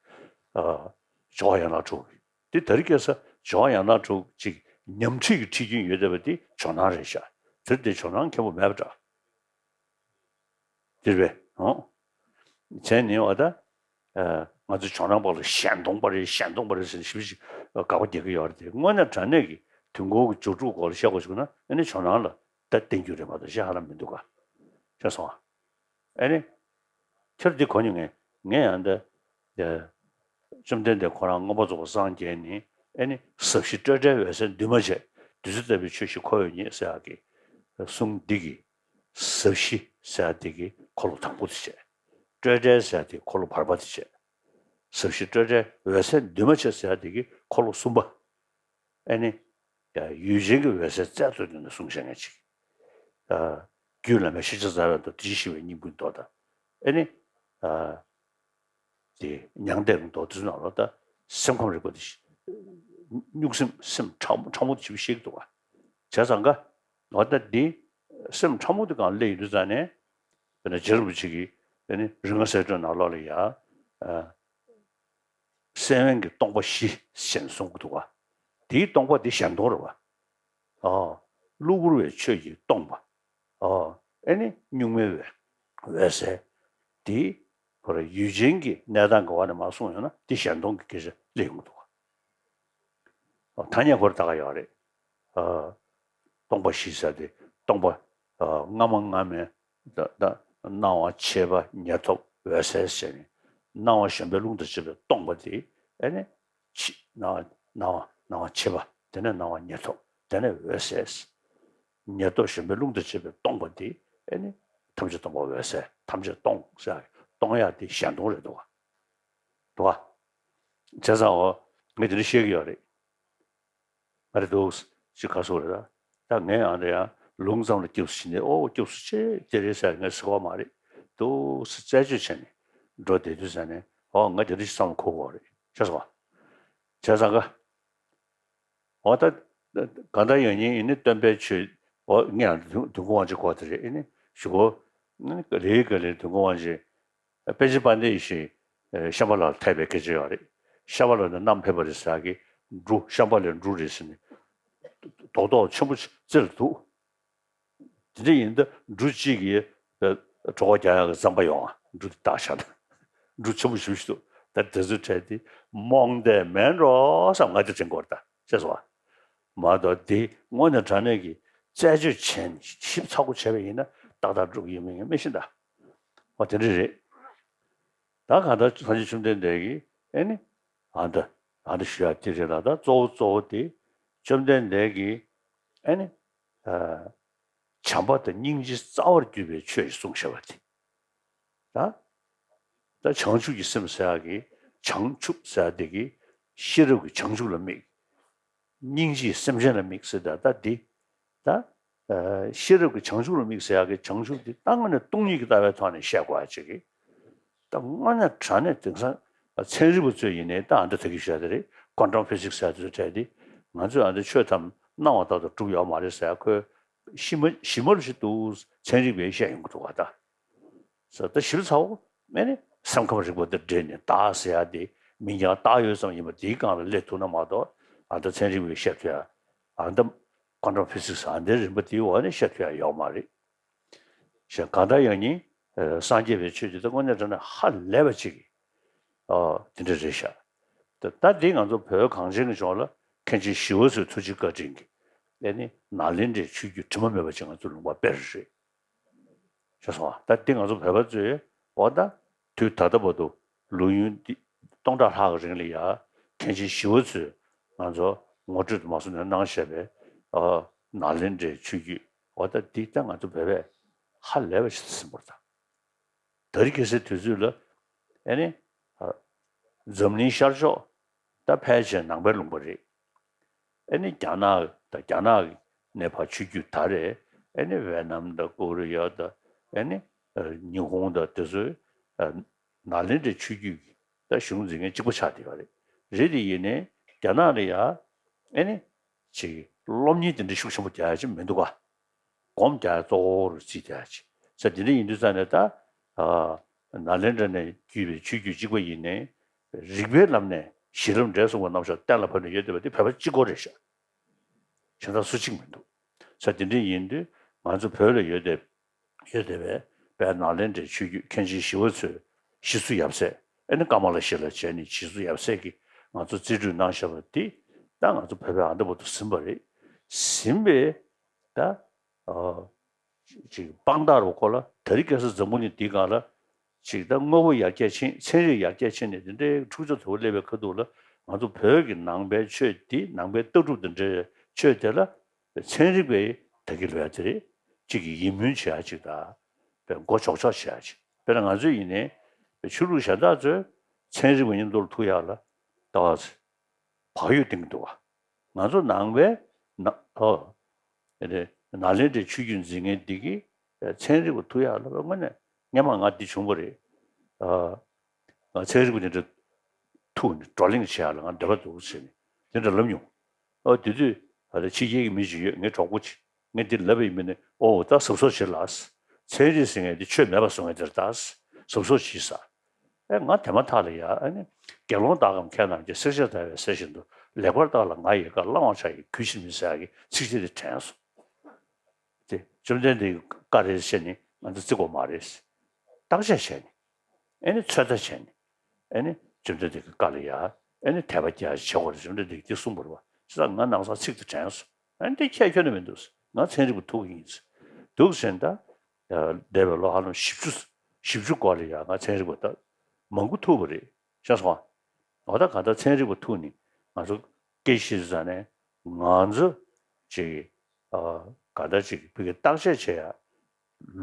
ཨ། སྦྱོར་བ་ཡན་ལག་དྲུག་འདི་ད་རེས་ཁ་སང་སྦྱོར་བ་ཡན་ལག་དྲུག་ཅིག་ཉམས་ཁྲིད་ཀྱི་ཁྲིད་རྒྱུན་ཡོད་བསྡད་པ་འདི་ཇོ་ནང་རེད་ཤག་དེར་དེ་ཇོ་ནང་མཁན་པོ་མེད་པ་འདྲ། དེ་རེད་པས། ཨོ། བྱས་ནས་འོ་ད། ཨ། ང་ཚོ་ཇོ་ནང་པ་ལ་གཞན་སྟོང་པ་རེད་གཞན་སྟོང་པ་རེད་ཟེར་ནས་ཞིབ་ཞིབ་དགག་པ་རྒྱག་གི་ཡོད་རེད་དེ། དངོས་གནས་དྲང་གནས་ཀྱི་དུས་འཁོར་གྱི་སྦྱོར་དྲུག་སྐོར་ལ་བཤད་དགོས་བྱུང་ན་ཨ་ནི་ཇོ་ནང་ལ་ད་བསྟན་རྒྱུ་རེད་མ་གཏོགས་གཞན་ཧ་ལམ་མི་འདུག་ག་ཤེས་སོང་ཨ། ཨ་ནི། ཁྱེད་འདི་གོ་མྱོང་ངས། ངས་ཡང་འདི། བཅོམ་ལྡན་འདས་ཁོ་རང་མངོན་པར་རྫོགས་པར་སངས་རྒྱས་ནས་ཨ་ནི་ཟབ་ཞི་སྤྲོས་བྲལ་འོད་གསལ་འདུས་མ་བྱས། བདུད་རྩི་ལྟ་བུའི་ཆོས་ཤིག་ཁོ་བོས་རྙེད་ཟེར་ཡག་གི་གསུང་འདི་གི་ཟབ་ཞི་ཟེར་ཡག་འདི་གི་འཁོར་ལོ་དང་པོ་དེ་བྱས། སྤྲོས་བྲལ་ཟེར་ཡག་འདི་འཁོར་ལོ་བར་པ་དེ་བྱས། ཟབ་ཞི་སྤྲོས་བྲལ་འོད་གསལ་འདུས་མ་བྱས་ཟེར་ཡག་འདི་གི་འཁོར་ལོ་གསུམ་པ། ཨེ་ནི། ཡུལ་ཅན་གྱི་འོད་གསལ་རྩལ་དུ་བཏོན་ནས་གསུངས་བཞག་མཁན་ཅིག་ཨ། རྒྱུད་བླ་མའི་ཤེས་བྱ་རྩ་བའི་མདོ། དེ་བཞིན་གཤེགས་པའི་སྙིང་པོའི་མདོ་དང་། ཨེ་ནི། ཨ། དེ་མྱང་འདས་ཀྱི་མདོ་དེ་ཚོ་ནང་ལ་ད་སེམས་ཁམས་རིག་པ་དེ་གཉུག་སེམས་སེམས་ཕྲ་མོ་ཕྲ་མོ་དེ་ཞིག་བཤད་ཀྱི་འདུག་ག་བྱས་ཙང་ཀ་འོ་ད་འདི་སེམས་ཕྲ་མོ་དེ་གང་སླེབས་ཡོང་དུས་ཙང་ནས་དཔེར་ན་རྗེ་རིན་པོ་ཆེ་གིས་དེ་ནི་རིགས་ལྔ་གསལ་སྒྲོན་ནང་ལོགས་ལ་ཡ། ཨ། སེམས་དབེན་གྱི་སྟོང་པ་བཞི་ཞེས་གསུང་གི་འདུག་ག་དེའི་སྟོང་པ་དེ་གཞན་སྟོང་རེད་པ། ཨ། གློ་བུར་བའི་ཆོས་ཀྱིས་སྟོང་པ། ཨ། ཨེ་ནི་གཉུག་མའི་འོད་འོད་གསལ། དེ་ཁོ་རང་ཡུལ་ཅན་གྱི་གནས་སྟངས་ཀྱི་འོག་ནས་མར་གསུངས་ཡོང་ན་དེ་གཞན་སྟོང་གི་སྐད་ཆ་སླེབས་ཡོང་གི་འདུག་ག་ཨ། ཐ་སྙད་ཁོ་རང་ད་ག་ཡོད་རེད། ཨ། སྟོང་པ་བཞི་ཟེར་དེ་སྟོང་པ། ཨ། སྔ་མ་སྔ་མའི་ད་ད་སྣང་བ་མཆེད་པ་ཉེར་ཐོབ་འོད་གསལ་ཟེར་ནས་སྣང་བ་གཞན་པའི་རླུང་དང་བཅས་པའི་སྟོང་པ་དེ་ཨེ་ནི། ཕྱི་སྣང་བ་སྣང་བ་སྣང་བ་མཆེད་པ་དེ་ནས་སྣང་བ་ཉེར་ཐོབ་དེ་ནས་འོད་གསལ། ཉེར་ཐོབ་གཞན་པའི་རླུང་དང་བཅས་པའི་སྟོང་པ་དེ་ཨེ་ནི། ཐམས་ཅད་སྟོང་པ་འོད་གསལ་ཐམས་ཅད་སྟོང་ཟེར་སྟོང་ཡག་དེ་གཞན་སྟོང་རེད་འདུག་ག་འདུག་ག་བྱས་ཙང་འོ་ངས་དེ་འདྲ་བཤད་ཀྱི་ཡོད་རེད། ཨ་རེ་འདུག་ཅིག་ག་སོགས་རེད་ད། ད་ངས་ཨ་འདྲ་ཡང་ལུང་ཙམ་ལ་སྐྱབས་སུ་མཆི་ནས་ཨོ་སྐྱབས་སུ་མཆི་དེ་རེད་ཟེར་ངས་ཟེར་བ་མ་རེད། འདུག་སེ་རྩད་གཅོད་བྱས་ནས་འགྲོ་བསྡད་དུས་ཟེར་ནས་ཨོ་ང་དེ་འདྲ་ཞིག་བསམ་བློ་འཁོར་དགོས་རེད་ཤེས་སོང་། བྱས་ཙང་ཀ་ཨོ་ད་གང་ལྟར་ཡང་ཉིན་ཡིན་ནི་སྟོན་པའི་ཆོས་ཨོ་ངས་ཡང་དུས་འཁོར་དབང་ཆེན་གོ་དེ་རེད་ཨེ་ནི་ཞུ་གོ་ཨེ་ནི་ལེའི་ག་ལེར་དུས་འཁོར་དབང་ཆེན། པཎ་ཆེན་དཔལ་ལྡན་ཡེ་ཤེས་ཤམ་བྷ་ལར་ཐེབས་པའི་སྐད་ཆ་ཡོད་རེད། ཤམ་བྷ་ལ་ནས་བསྣམས་ཕེབས་པ་རེད་ཟེར་གི་འབྲུ་ཤམ་བྷ་ལའི་འབྲུ་རེད་ཟེར་ནས་རྡོག་རྡོག་ཆེན་པོ་རྩེ་ལ་འདུག་དེ་འདྲ་ཡིན་ད་འབྲུ་གཅིག་གིས་གྲོད་ཁོག་རྒྱག་ཡག་གི་རྩམ་པ་ཡོང་ཨ། འབྲུ་དེ་བཏགས་བཞག་ན། འབྲུ་ཆེན་པོ་ཞེ་པོ་ཞིག་འདུག་ད་དེ་ཚོའི་གྲས་དེ་རྨོངས་དད་མེད་འགྲོ་བསམ། ང་དེ་དྲན་གྱི་ཡོད་རེད་ད། ཤེས་སོང་ཨ། མ་གཏོགས་དེ་དངོས་གནས་དྲང་གནས་ཀྱི་རྩད་གཅོད་བྱས་ནས་ཞིབ་ཚགས་པོ་བྱས་པ་ཡིན་ན་ཏག་ཏག་འགྲུབ་ཀྱི་ཡོད་མེད་ངས་མི་ཤེས་ད། འོ་དེ་འདྲ་རེད། ད་གང་ལྟར་སངས་རྒྱས་བཅོམ་ལྡན་འདས་ཀྱིས་ཨེ་ནི་ཨ་འདི་ཨ་འདི་ཞུ་ཡ་དེ་རེད་ལ། ད་གཙོ་བོ་གཙོ་བོ་དེ་བཅོམ་ལྡན་འདས་ཀྱིས་ཨེ་ནི་ཨ་བྱམས་པ་དང་སྙིང་རྗེ་རྩ་བར་གྱུར་པའི་ཆོས་ཞིག་གསུངས་བཞག་པ་དེ། ད་ད་བྱང་ཆུབ་ཀྱི་སེམས་ཟེར་ཡག་གི་བྱང་ཆུབ་ཟེར་ཡག་དེ་གི་ཤེས་རབ་ཀྱི་བྱང་ཆུབ་ལ་དམིགས། སྙིང་རྗེས་སེམས་ཅན་ལ་དམིགས་ཟེར་ད་ད་འདི། ད་ཨ་ཤེས་རབ་ཀྱི་བྱང་ཆུབ་ལ་དམིགས་ཟེར་ཡག་གི་བྱང་ཆུབ་འདི་ད་དངོས་གནས་སྟོང་ཉིད་ཀྱི་ལྟ་བའི་ཐོག་ནས་བཤད་དགོས་ཡ་ཅིག་གི། ད་དངོས་གནས་དྲང་གནས་དེང་སང་ཚན་རིག་པ་ཚོས་ཡིན་ནའི་ད་ཨ་འདི་ད་གི་བཤད་དེ་རེད། ཀོན་ཊམ་ཕི་ཟིག་ཟེར་དེ་ཚོ་བྲལ་ཏེ། ང་ཚོས་ཨ་འདི་ཆོས་ཐམས་སྣང་བ་ལྟར་དུ་གྲུབ་ཡོད་མ་རེད་ཟེར་ཡ་ཁོས་ཞིབ་མ་ཞིབ་མ་རུ་ཞིག་འདུག་ཚན་རིག་པས་བཤད་ཡོང་གི་འདུག་བ་ད། ཟེར་ད་ཞིབ་ཚགས་པོ་མེད་ནི་སེམས་ཁམས་རིག་པ་དང་འབྲེལ་ནས་བདག་ཟེར་ཡ་དེ་མིང་རྐྱང་བཏགས་ཡོད་ཙམ་ཡིན་པ་དེའི་སྒང་ལ་སླེབས་ཐུབ་ན་མ་གཏོགས་ཨ་ད་ཚན་རིག་པས་བཤད་ཐུབ་ཡ། ཨ་ད་ཀོན་ཊམ་ཕི་ཟིག་ཟེར་ཨ་འདའི་རིམ་པ་དེའི་འོག་ནས་བཤད་ཐུབ་ཡ་ཡོད་མ་རེད། ཞེས་གང་ལྟར་ཡང་ཉིན་སངས་རྒྱས་པའི་ཆོས་ཀྱི་ད་དངོས་གནས་དྲང་གནས་ཧ་ལས་པ་ཅིག་གི་དེ་འདྲ་རེད་ཤག་ད་ད་འདི་ང་ཚོ་བོད་གངས་ཅན་གྱི་ལྗོངས་ལ་མཁན་ཆེན་ཞི་བ་འཚོའི་ཐུགས་རྗེ་བཀའ་དྲིན་གྱིས་ཨེ་ནི་ནཱ་ལེནྡྲའི་ཆོས་བརྒྱུད་དྲི་མ་མེད་པ་ཅིག་ང་ཚོ་ལུང་པ་དཔེ་རེད། ཤེས་སོང་ཨ། ད་འདི་ང་ཚོ་བོད་པ་ཚོས་འོ་ད་དུས་ད་ལྟ་བར་དུ་ལོ་ཡུན་འདི་སྟོང་ཕྲག་ལྷག་གི་རིང་ལ་ཡ་མཁན་ཆེན་ཞི་བ་འཚོས་ང་ཚོ་ངོ་སྤྲོད་དུ་མ་སོང་ནས་གནང་བཞག་པའི་ཨ་ནཱ་ལེནྡྲའི་ཆོས་བརྒྱུད་འོ་ད་འདི་ད་ང་ཚོ་བོད་པས་ཧ་ལས་པ་ཞིག་ཟིན་པར་ད། ད་རེས་ཁ་སང་དུས་ཚོད་ལ་ཨེ་ནི་ཨ་འཛམ་གླིང་ཤར་ཕྱོགས་ད་ཕལ་ཆེར་ནང་པའི་ལུང་པ་རེད། ཨེ་ནི་རྒྱ་ནག་ད་རྒྱ་ནག་ནས་ཕར་ཆོས་བརྒྱུད་དར་རེད། ཨེ་ནི་ཝེ་ནམ་དང་ཀོ་རི་ཡ་དང་ཨེ་ནི་ཨ་ཉི་ཧོང་དང་དེ་ཚོའི་ཨ་ནཱ་ལེནྡྲའི་ཆོས་བརྒྱུད་ཀྱི་ད་གཞུང་འཛིན་མཁན་གཅིག་པ་ཆགས་བསྡད་ཡོད་རེད། རེད་དེ་ཡིན་ནའི་རྒྱ་ནག་ལ་ཡ་ཨེ་ནི་ཅིག་སློབ་གཉེར་དེ་འདྲ་ཤུགས་ཆེན་པོ་རྒྱག་ཡ་ཅིག་མི་འདུག་ག་སྒོམ་རྒྱག་གཙོ་བོ་རུ་བརྩིས་བསྡད་ཅིག་ས་དེ་འདྲ་ཡིན་དུས་ཙང་ནས་ད་ཨ་ནཱ་ལེནྡྲ་ནས་བརྒྱུད་པའི་ཆོས་བརྒྱུད་གཅིག་པ་ཡིན་ནའི་རིགས་པའི་ལམ་ནས་གཞི་ལམ་འབྲས་གསུངས་པ་རྣམས་ཤོག་གཏན་ལ་ཕབ་ནས་ཡོད་བསྡད་པ་དེ་བོད་པ་གཅིག་པོ་རེད་ཤག་གཞན་དག་སུ་གཅིག་མི་འདུག་ས་དེ་འདྲ་ཡིན་དུས་ང་ཚོ་བོད་ལ་ཡོད་བསྡད་ཡོད་བསྡད་པའི་དཔལ་ནཱ་ལེནྡྲའི་ཆོས་བརྒྱུད་མཁན་ཆེན་ཞི་བ་འཚོས་ཞི་འཚོ་ཡབ་སྲས་ཨེ་ནི་ཀ་མ་ལ་ཤཱི་ལ་བྱས་ནས་ཞི་འཚོ་ཡབ་སྲས་ཀྱིས་ང་ཚོ་རྩིས་སྤྲོད་གནང་བཞག་པ་འདི་ད་ང་ཚོ་བོད་པའི་ཨ་འདྲ་པོ་དུ་ཟིན་པ་རེད། ཟིན་པས་ད་ཨ་ཅིག་དཔང་རྟགས་རུ་ཁོ་ལ་ད་རེས་ཁ་སང་འཛམ་བུ་གླིང་འདིའི་སྒང་ལ་ཅིག་ད་དངོས་པོ་ཡར་རྒྱས་ཕྱིན་ཚན་རིག་ཡར་རྒྱས་ཕྱིན་ནས་དེ་འདྲའི་འཁྲུག་ཆ་དོད་པོ་སླེབས་པའི་ཁ་ཐུག་ལ་ང་ཚོ་བོད་ཀྱི་ནང་པའི་ཆོས་འདི་ནང་པའི་ལྟ་གྲུབ་དང་འབྲེལ་བའི་ཆོས་དེ་ལ་ཚན་རིག་པའི་ད་གི་ལོས་དེ་རེད་ཅིག་གི་ཡིད་སྨོན་བྱེད་ཡ་ཅིག་དང་། པའི་མགོ་ཆོག་ཆོག་བྱེད་ཡ་ཅིག་དཔེར་ན་ང་ཚོས་ཡིན་ནའི་ཆོས་ལུགས་གཞན་དག་ཚོས་ཚན་རིག་པ་མཉམ་དུ་ལ་ཐུག་ཡག་ལ་ད་བག་ཡོད་གཏོང་གི་འདུག་བ། ང་ཚོ་ནང་པའི་ན་ཨོ་ནཱ་ལེནྡྲའི་ཆོས་བརྒྱུད་འཛིན་མཁན་འདི་གིས་ཚན་རིག་པ་ཐུག་ཡག་ལ་དངོས་གནས་སྔན་མ་ང་འདི་བྱུང་བ་རེད། ཨ་ང་ཚན་རིག་པ་དེ་འདྲ་ཐུག་ནས་བགྲོ་གླེང་བྱེད་ཡག་ལ་ང་འདོད་པ་འདུག་ཟེར་ནས་དེ་འདྲ་ལབ་མྱོང་། ཨོ་དེ་དུས་ཨ་ད་ཕྱི་རྒྱལ་གྱི་མི་ཞིག་ཡོད་ངའི་གྲོགས་པོ་ཅིག་ངས་འདི་ལབ་པ་ཡིན་པས་ནི་ཨོ་ད་གཟབ་གཟབ་བྱེད་ལ། ཚན་རིག་ཟེར་མཁན་འདི་ཆོས་མེད་པ་བཟོ་མཁན་དེར་ད་གཟབ་གཟབ་བྱེད་ས། ཨེ་ང་དེ་མ་ཐག་ལ་ཡ་ཨ་ནི་དགེ་སློང་དག་གམ་མཁས་རྣམས་ཀྱིས་བསྲེགས་བཅད་བརྡར་བའི་གསེར་བཞིན་དུ་ལེགས་པར་བརྟགས་ལ་ང་ཡི་བཀའ་བླང་བར་བྱ་ཡི་གུས་ཕྱིར་མིན་ཟེར་ཡག་གི་ཚིགས་བཅད་དེ་དྲན་སོང་། དེ་བཅོམ་ལྡན་འདས་ཀྱི་བཀའ་རེད་ཟེར་ནས་ང་ཚོ་བརྩི་དགོས་མ་རེད། བརྟག་དཔྱད་བྱས་ནས། ཨེ་ནི་ཚོད་ལྟ་བྱས་ནས། ཨེ་ནི་བཅོམ་ལྡན་འདས་ཀྱི་བཀའ་ལ་ཡ། ཨེ་ནི་དད་པ་སྐྱེ་ཡ་བྱེད་དགོས་རེད། བཅོམ་ལྡན་འདས་ཀྱིས་འདི་གསུངས་པ་རེད་བ། བྱས་ཙང་ང་ནང་སང་ཚིག་དེ་དྲན་སོང་། ཨེ་ནི་དེ་ཁྱད་ཁྱོན་ནས་མི་འདུག་ང་ཚན་རིག་པ་ཐུག་གི་ཡིན། འདུག་ཟེར་ད། འདས་པའི་ལོ་ཧ་ལམ་བཞི་བཅུ། བཞི་བཅུ་འགོར་ལ་ཡ་ང་ཚན་རིག་པ་ད་མང་པོ་ཐུག་པ་རེད། ཤེས་སོང་ཨ། འོ་ད་གང་ལྟར་ཚན་རིག་པ་ཐུག་ནས་ང་ཚོ་སྐད་ཆ་བཤད་ཙང་ནས་ང་ཚོ་ཅིག་ཨ་གང་ལྟར་ཅིག་བོད་ཀྱི་བརྟག་དཔྱད་བྱེད་ཡ།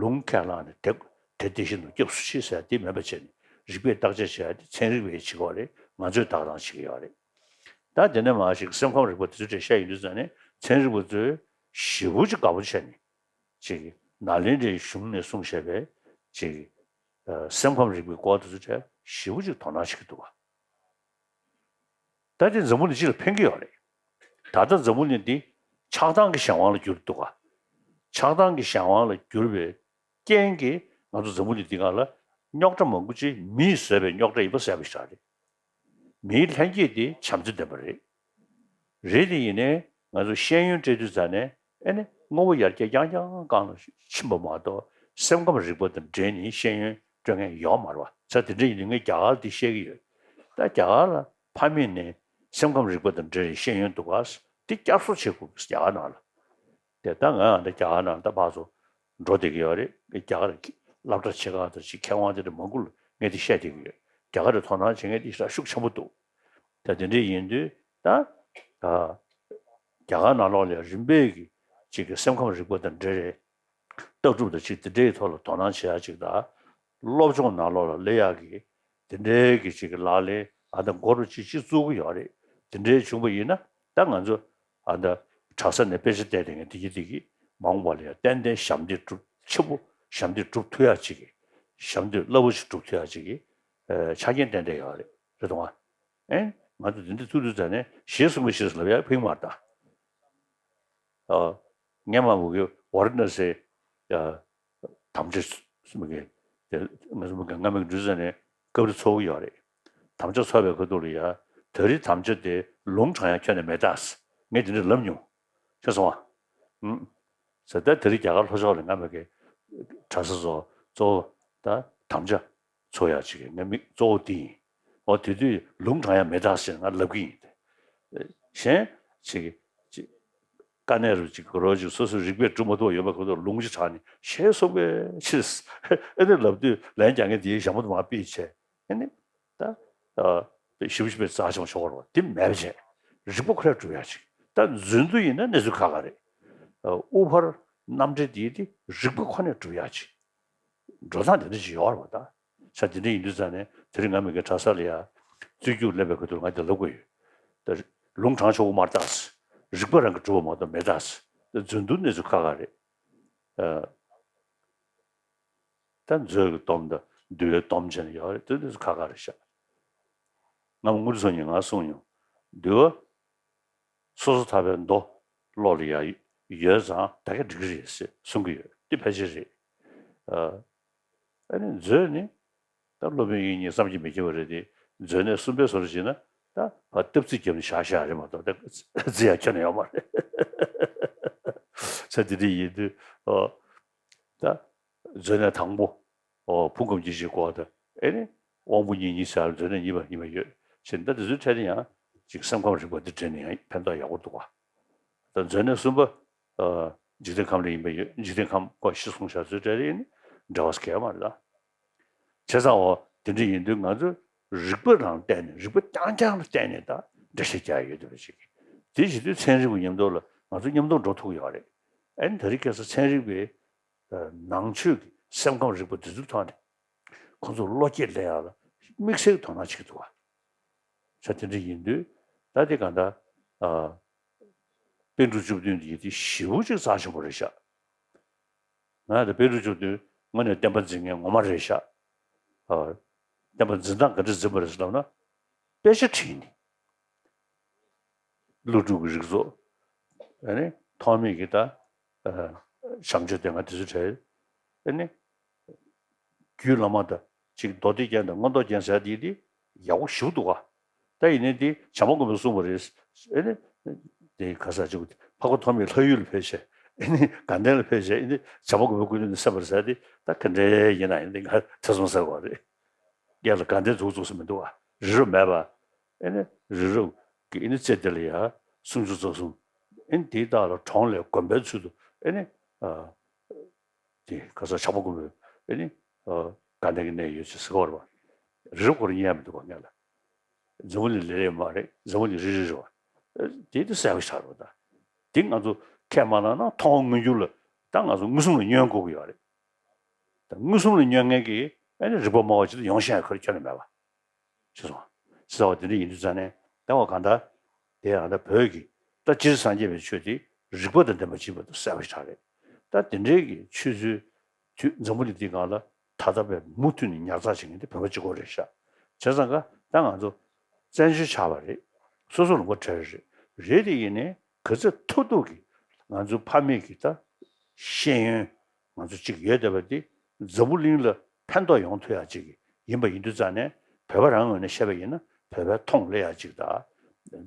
ལུང་ཁས་བླངས་ནས་དེ་དེ་དེ་བཞིན་དུ་སྐྱབས་སུ་མཆི་ཟེར་དེ་མེད་པ་བྱས་ནས་རིགས་པས་བརྟག་དཔྱད་བྱེད་ཡ་དེ་ཚན་རིག་པས་བྱེད་ཀྱི་ཡོད་རེད། ང་ཚོས་བདག་དབང་བྱེད་ཀྱི་ཡོད་རེད། ད་དེ་ནས་མར་ཞིག་སེམས་ཁམས་རིག་པ་དེ་ཚོའི་གྲས་བཤད་ཡོང་དུས་ཙང་ནས་ཚན་རིག་པ་ཚོས་ཞེ་པོ་ཅིག་དགའ་པོ་བྱས་ནས་ཅིག་ནཱ་ལེནྡྲའི་གཞུང་ནས་གསུངས་བཞག་པའི་ཅིག་སེམས་ཁམས་རིག་པའི་སྐོར་དེ་ཚོའི་གྲས་ཞེ་པོ་ཅིག་དོ་སྣང་བྱེད་ཀྱི་འདུག་བ། ད་དེ་འཛམ་བུ་གླིང་སྤྱི་ལ་ཕན་གྱི་ཡོད་རེད། ད་ལྟ་འཛམ་བུ་གླིང་འདི་ཆགས་སྡང་གི་གཞན་དབང་ལ་གྱུར་འདུག་ག་ཆགས་སྡང་གི་གཞན་དབང་ལ་གྱུར་བའི་རྐྱེན་གྱིས་ང་ཚོ་འཛམ་བུ་གླིང་འདི་སྒང་ལ་རྙོག་དྲ་མང་པོ་ཅིག་མིས་བཟོས་པའི་རྙོག་དྲ་ཡིན་པ་གསལ་པོ་ཞིག་རེད། མིའི་ལྷན་སྐྱེས་འདི་བྱམས་བརྩེ་ལྡན་པ་རེད། རེད་དེ་ཡིན་ནའི་ང་ཚོ་ཤེས་ཡོན་སྤྲད་དུས་ཙང་ནས་ཨེ་ནི་ དངོས་པོ་ཡར་རྒྱས་རྐྱང་རྐྱང་སྒང་ལ་ཕྱིན་པ་མ་གཏོགས། སེམས་ཁམས་རིག་པ་དང་འབྲེལ་ནས་ཤེས་ཡོན་སྤྲོད་མཁན་ཡོད་མ་རེད་བ། ས་དེ་འདྲ་ཡིན་དུས་ངས་རྒྱ་གར་འདི་བཤད་ཀྱི་ཡོད། ད་རྒྱ་གར་ལ་ཕ་མེས་ནས་སེམས་ཁམས་རིག་པ་དང་འབྲེལ་བའི་ཤེས་ཡོན་འདུག་ག། འདི་བསྐྱར་གསོ་བྱེད་དགོས་ཀྱི་རྒྱ་གར་ནང་ལ། དེ་ད་ང་ཡང་ད་རྒྱ་གར་ནང་ད་ཕར་ཚུར་འགྲོ་བསྡད་ཀྱི་ཡོད་རེད། རྒྱ་གར་གྱི་སློབ་གྲྭ་ཆེ་ཁག་དང་ཅིག་མཁས་དབང་དེ་འདྲ་མང་པོ་ལ་ངས་འདི་བཤད་བསྡད་ཀྱི་ཡོད། རྒྱ་གར་ལ་དོ་སྣང་བྱེད་མཁན་དེ་ཤུགས་ཆེན་པོ་འདུག། ད་དེ་འདྲ་ཡིན་དུས་ད། ཨ། རྒྱ་གར་ནང་ལོགས་ལ་རིམ་པས་ཀྱི་ཅིག་གི་སེམས་ཁམས་རིག་པ་དང་འབྲེལ་བའི་ལྟ་གྲུབ་དང་ཅིག་དེ་འདྲའི་ཐོག་ལ་དོ་སྣང་བྱེད་ཡ་ཅིག་དང་། སློབ་སྦྱོང་ནང་ལོགས་ལ་སླེབས་ཡ་གི་དེ་འདྲའི་གི་ཅིག་གི་ལག་ལེན་ཨ་ད་འགོ་རུ་ཅིག་ཅིག་བཙུགས་ཀྱི་ཡོད་རེད། དེ་འདྲའི་བྱུང་པ་ཡིན་ན་ད་ང་ཚོ་ཨ་ད་གྲྭ་ས་ནས་དཔེ་ཆ་བལྟས་བསྡད་མཁན་དེ་གི་དེ་གི་མ་འོངས་པ་ལ་ཡ་ཏན་ཏན་ཞབས་འདེགས་སྒྲུབ་ཆེན་པོ་ཞབས་འདེགས་སྒྲུབ་ཐུབ་ཡ་ཅིག་གི་ཞབས་འདེགས་རླབས་པོ་ཆེ་སྒྲུབ་ཐུབ་ཡ་ཅིག་གི་ཨ་ཆ་རྐྱེན་ཏན་ཏན་ཡོད་རེད། རེད་དོ་ཨ། ཨེ། ང་ཚོ་འདི་འདྲ་ཐུག་དུས་ཙ་ནས་ཞེས་གསུངས་པའི་ཞེས་ལབ་ཡ་ཕིག་མར་ད། ཨ། སྔས་མ་མུ་གེ་ཝཱ་ར་ཎ་སི། ཨ། དམ་བཅའ་སུ་མུ་གེ་དེ་ང་ཚོ་མུ་གེ་སྔ་མའི་འགྲུལ་ཙ་ནས་སྐབས་རེ་ཚོགས་ཀྱི་ཡོད་རེད། དམ་བཅའ་ཚོགས་པའི་ཁ་ཐུག་ལ་ཡ། ད་རེས་དམ་བཅའ་དེ་ལུང་དྲངས་ཡ་ཁྱོན་ནས་མེད་ད། ངས་དེ་འདྲ་ལབ་མྱོང་། ཤེས་སོང་ཨ། ཨུམ། ཟེར་ད་དེ་རིང་རྒྱ་གར་ལྷོ་ཕྱོགས་ལ་སྔ་མ་གི་གྲྭ་ས་ཚོ་གཙོ་བོ་ད་དམ་བཅའ་ཚོགས་ཡག་ཅིག་གི་ང་མི་གཙོ་བོ་དེ་ཡིན། འོ་དེ་དུས་ལུང་དྲངས་ཡག་མེད་ད་ཟེར་ང་ལབ་གི་ཡིན་ཏེ། གཞན་ཅིག་ཅིག་དཀའ་གནད་རུ་ཅིག་གོ་རོ་ཅིག་སོ་སོའི་རིག་པས་གྲུབ་མ་ཐུབ་པ་ཡོད་པའི་ཁོ་ཚོར་ལུང་ཅིག་དྲངས་ནས་ཞེས་གསུངས་པའི་ཕྱིར། ཨེ་ནི་ལབ་དུས་ལན་རྒྱག་མཁན་དེའི་ཞྭ་མོ་དུ་མ་ཕུད་བྱས། ཨེ་ནི། ད། ཨ། ཞིབ་ཞིབ་པའི་རྩ་ཆེན་པོ་ཆོག་རོགས་དེ་མེད་པ་བྱས། རིག་པ་ཁོ་ནས་གྲུབ་ཡག་ཅིག་ད་རྫུན་དུ་ཡིན་ན་གནས་ཚུལ་ཁག་ཁག་རེད། ཨ། དབུ་ཕར་རྣམ་འགྲེལ་དེ་དེ་རིག་པ་ཁོ་ནས་གྲུབ་ཡག་ཅིག་འགྲོ་སྟངས་དེ་འདྲ་ཅིག་ཡོད་རེད་བ་ད། ས་དེ་འདྲ་ཡིན་དུས་ཙང་ནས་དེ་རིང་ང་མི་གི་གྲྭ་ས་ལ་ཡ། རྩོད་རྒྱུགས་ལེན་པའི་ཁ་ཐུག་ང་དེ་ལབ་དགོས་ཡོད། ད། ལུང་དྲངས་ཆོག་གི་མ་རེད་ད། རིག་པ་རང་གིས་གྲུབ་པ་མ་གཏོགས་མེད་ད། ད་རྫུན་དུ་གནས་ཚུལ་ཁག་ཁག་རེད། ཨ། ད་མཛོད་ཀྱི་སྡོམ་དང་འདུལ་བའི་སྡོམ་བྱས་ནས་ཡོད་རེད། དེ་དུས་སུ་ཁག་ཁག་རེད་ཤག་སྔ་མོ་དངུལ་ཚོ་ཉིད་ང་གསུངས་མྱོང་། འདུལ་བ་སོ་སོ་ཐར་པའི་མདོ་བློ་ལ་ཡ་ཡོད་ཙང་ད་ག་འགྲིག་གི་རེད་ཟེར་གསུང་གི་ཡོད། དེ་ཕལ་ཆེར་རེད། ཨ། ཨ་ནི་མཛོད་ནི་ད་སློབ་དཔོན་དབྱིག་གཉེན་བསམ་གྱིས་མི་ཁྱབ་པ་རེད་དེ། མཛོད་ནས་གསུམ་པའི་བཟོ་འདྲ་བྱས་ན་ད་ཕར་སྟབས་རྩིས་བརྒྱབ་ནས་བཞག་བཞག་རེད་མ་གཏོགས་ད་རྩི་ཡ་ཁྱོན་ནས་ཡོད་མ་རེད། ས་དེ་འདྲ་ཡིན་དུས་ཨོ། ད། མཛོད་ནས་དང་པོ། ཨོ། ཕུང་ཁམས་སྐྱེ་མཆེད་སྐོར་དང་ཨེ་ནི། དབང་པོ་གཉིས་གཉིས་ཟེར་མཛོད་ནས་གཉིས་པ་གཉིས་པ་ཡོད་ཕྱིན། ད་དེ་ཚོའི་གྲས་དེ་ཡང་ཅིག་སེམས་ཁམས་རིག་པ་འདི་འདྲེས་ནས་ཡང་ཕན་ཐོགས་ཡག་པོ་འདུག་ག་ད་མཛོད་ནས་གསུམ་པ། ཨ། འཇིག་རྟེན་ཁམས་ལ་ཡིན་པ་ཡོད། འཇིག་རྟེན་ཁམས་སྐོར་ཤེས་གསུངས་བཞག་ཚོའི་གྲས་དེ་ཡིན་ནི་འབྲེལ་བ་གལ་མ་རེད་ད། བྱས་ཙང་འོ་དེ་འདྲ་ཡིན་དུས་ང་ཚོ་རིག་པ་རང་བལྟས་ནས་རིག་པ་རྐྱང་རྐྱང་ལ་བལྟས་ནས་ད་འགྲེལ་བཤད་རྒྱག་ཡོད་འདུག་པ་ཅིག་དེ་བྱེད་དུས་ཚན་རིག་པ་མཉམ་དུ་ལ་ང་ཚོ་མཉམ་དུ་འགྲོ་ཐུབ་ཀྱི་ཡོད་རེད། ཨ་ནི་ད་རེས་ཁ་སང་ཚན་རིག་པའི་ནང་ཆོས་ཀྱི་སེམས་ཁམས་རིག་པ་འདི་ཚོའི་ཐོག་ནས་ཁོང་ཚོར་བློ་སྐྱེད་སླེབས་ཡག་ལ་དམིགས་བསལ་གྱི་དོ་སྣང་བྱེད་ཀྱི་འདུག་བ། ས་དེ་འདྲ་ཡིན་དུས་ད་དེ་གང་ལྟར་ཨ། པཎ་གྲུབ་བཅུ་བདུན་འདི་དེ་ཞེ་པོ་ཅིག་རྩ་ཆེན་པོ་རེད་ཤག་ང་ད་པཎ་གྲུབ་བཅུ་བདུན་དངོས་གནས་བསྟན་པ་འཛིན་མཁན་ངོ་མ་རེད་ཤག་ཨ། བསྟན་པ་འཛིན་སྟངས་ག་འདྲ་འཛིན་པ་རེད་ཟེར་ལབ་ན། དཔེ་ཆ་བྲིས་ནས། ཀླུ་སྒྲུབ་ཀྱི་རིགས་ཚོ། ཨ་ནི་ཐོགས་མེད་ཀྱི་ད། ཨ། བྱམས་ཆོས་སྡེ་ལྔ་དེ་ཚོའི་གྲས། ཨ་ནི། རྒྱུད་བླ་མ་དང་ཅིག་མདོ་སྡེ་རྒྱན་དང་མངོན་རྟོགས་རྒྱན་ཟེར་དེ་དེ་ཡག་པོ་ཞེ་པོ་འདུག་ག་ད་ཡིན་ནའི་དེ་བྱམས་པ་མགོན་པོས་གསུངས་པ་རེད། ཨ་ནི། དེ་ག་ས་ཅིག་འཕགས་པ་ཐོགས་མེད་ལྷ་ཡུལ་ལ་ཕེབས་བྱས། ཨ་ནི་དགའ་ལྡན་ལ་ཕེབས་བྱས། ཨ་ནི་བྱམས་པ་མགོན་པོའི་སྐུ་མདུན་ནས་གསན་པ་རེད་ཟེར་དེ་ད་ག་འདྲ་ཡིན་ན་ཡིན་དེ་ང་ཐེ་ཚོམ་ཟ་དགོས་རེད། སྒེར་ལ་དགའ་ལྡན་འཛུགས་བཙུགས་སུ་མི་འདུག་བ། རི་རབ་མེད་པ། ཨེ་ནི་རི་རབ་ཀྱི་ཨེ་ནི་རྩེ་དེ་ལ་ཡ་སུམ་ཅུ་རྩ་གསུམ། ཨེ་ནི་དེའི་རྟགས་ལ་གྲོང་ལས་དགོན་པའི་ཚུལ་དུ་ཨེ་ནི། ཨ། དེ་ག་ས་བྱམས་པ་མགོན་པོའི་ཨེ་ནི། ཨ། དགའ་ལྡན་གྱི་གནས་ཡོད་ཅེས་ཟེར་གྱི་ཡོད་རེད་བ། རི་རབ་སྐོར་རྙེད་ཡ་མི་འདུག་ག་ངས་ལ། འཛམ་བུ་གླིང་ལ་ལས་མ་རེད། འཛམ་བུ་གླིང་རི་རི་རེད་བ། ཨ། དེ་དེ་གསལ་པོ་ཆགས་རེད་བ་ད། དེ་ང་ཚོ་ཁས་མ་བླངས་ན་མཐོང་མངོན་གྱུར་ལ་ད་ང་ཚོ་མངོན་སུམ་ལ་བསྙོན་དགོས་ཀྱི་ཡོད་རེད། ད་མངོན་སུམ་ལ་བསྙོན་མཁན་གྱི་ཨ་ནི་རིག་པ་སྨྲ་བ་ཅིག་ཏུ་ཡོང་ཤེས་ཡ་ཁོ་རང་ཁྱོན་ནས་མེད་པ། ཤེས་སོང་། ཟེར་བ་དེ་འདྲ་ཡིན་དུས་ཙང་ནས་ད་བ་གང་ལྟར་དེ་ཡང་ད་བོད་ཀྱི་ད་སྤྱིར་སངས་རྒྱས་པའི་ཆོས་དེ་རིག་པ་དང་ལྡན་པ་ཅིག་ཡིན་པ་དེ་གསལ་པོ་ཞིག་ཆགས་རེད། ད་དེ་འདྲའི་གི་ཆོས་ཚུལ་དུས་འཛམ་བུ་གླིང་འདིའི་སྒང་ལ་ད་ལྟ་བས་མུ་མཐུད་ནས་ཉར་ཚགས་བྱེད་མཁན་དེ་བོད་པ་གཅིག་པོ་རེད་ཤག་བྱས་ཙང་ཀ་ད་ང་ཚོ་བཙན་བྱོལ་ཆགས་པ་རེད། སོ་སོ་ལུང་པ་བྲལ་རེད། རེད་དེ་ཡིན་ནའི་ག་ཚོད་ཐུབ་ཐུབ་ཀྱིས་ང་ཚོའི་ཕ་མེས་ཀྱི་ད་ཤེས་ཡོན་ང་ཚོ་གཅིག་ཡོད་བསྡད་པ་འདི་འཛམ་བུ་གླིང་ལ་ཕན་ཐོགས་ཡོང་ཐུབ་ཡ་གཅིག་ཡིན་པ་ཡིན་དུས་ཙང་ནས་བོད་པ་རང་ངོས་ནས་བཤད་པ་ཡིན་ན་བོད་པའི་མཐོང་སླེབས་ཡ་གཅིག་དང་།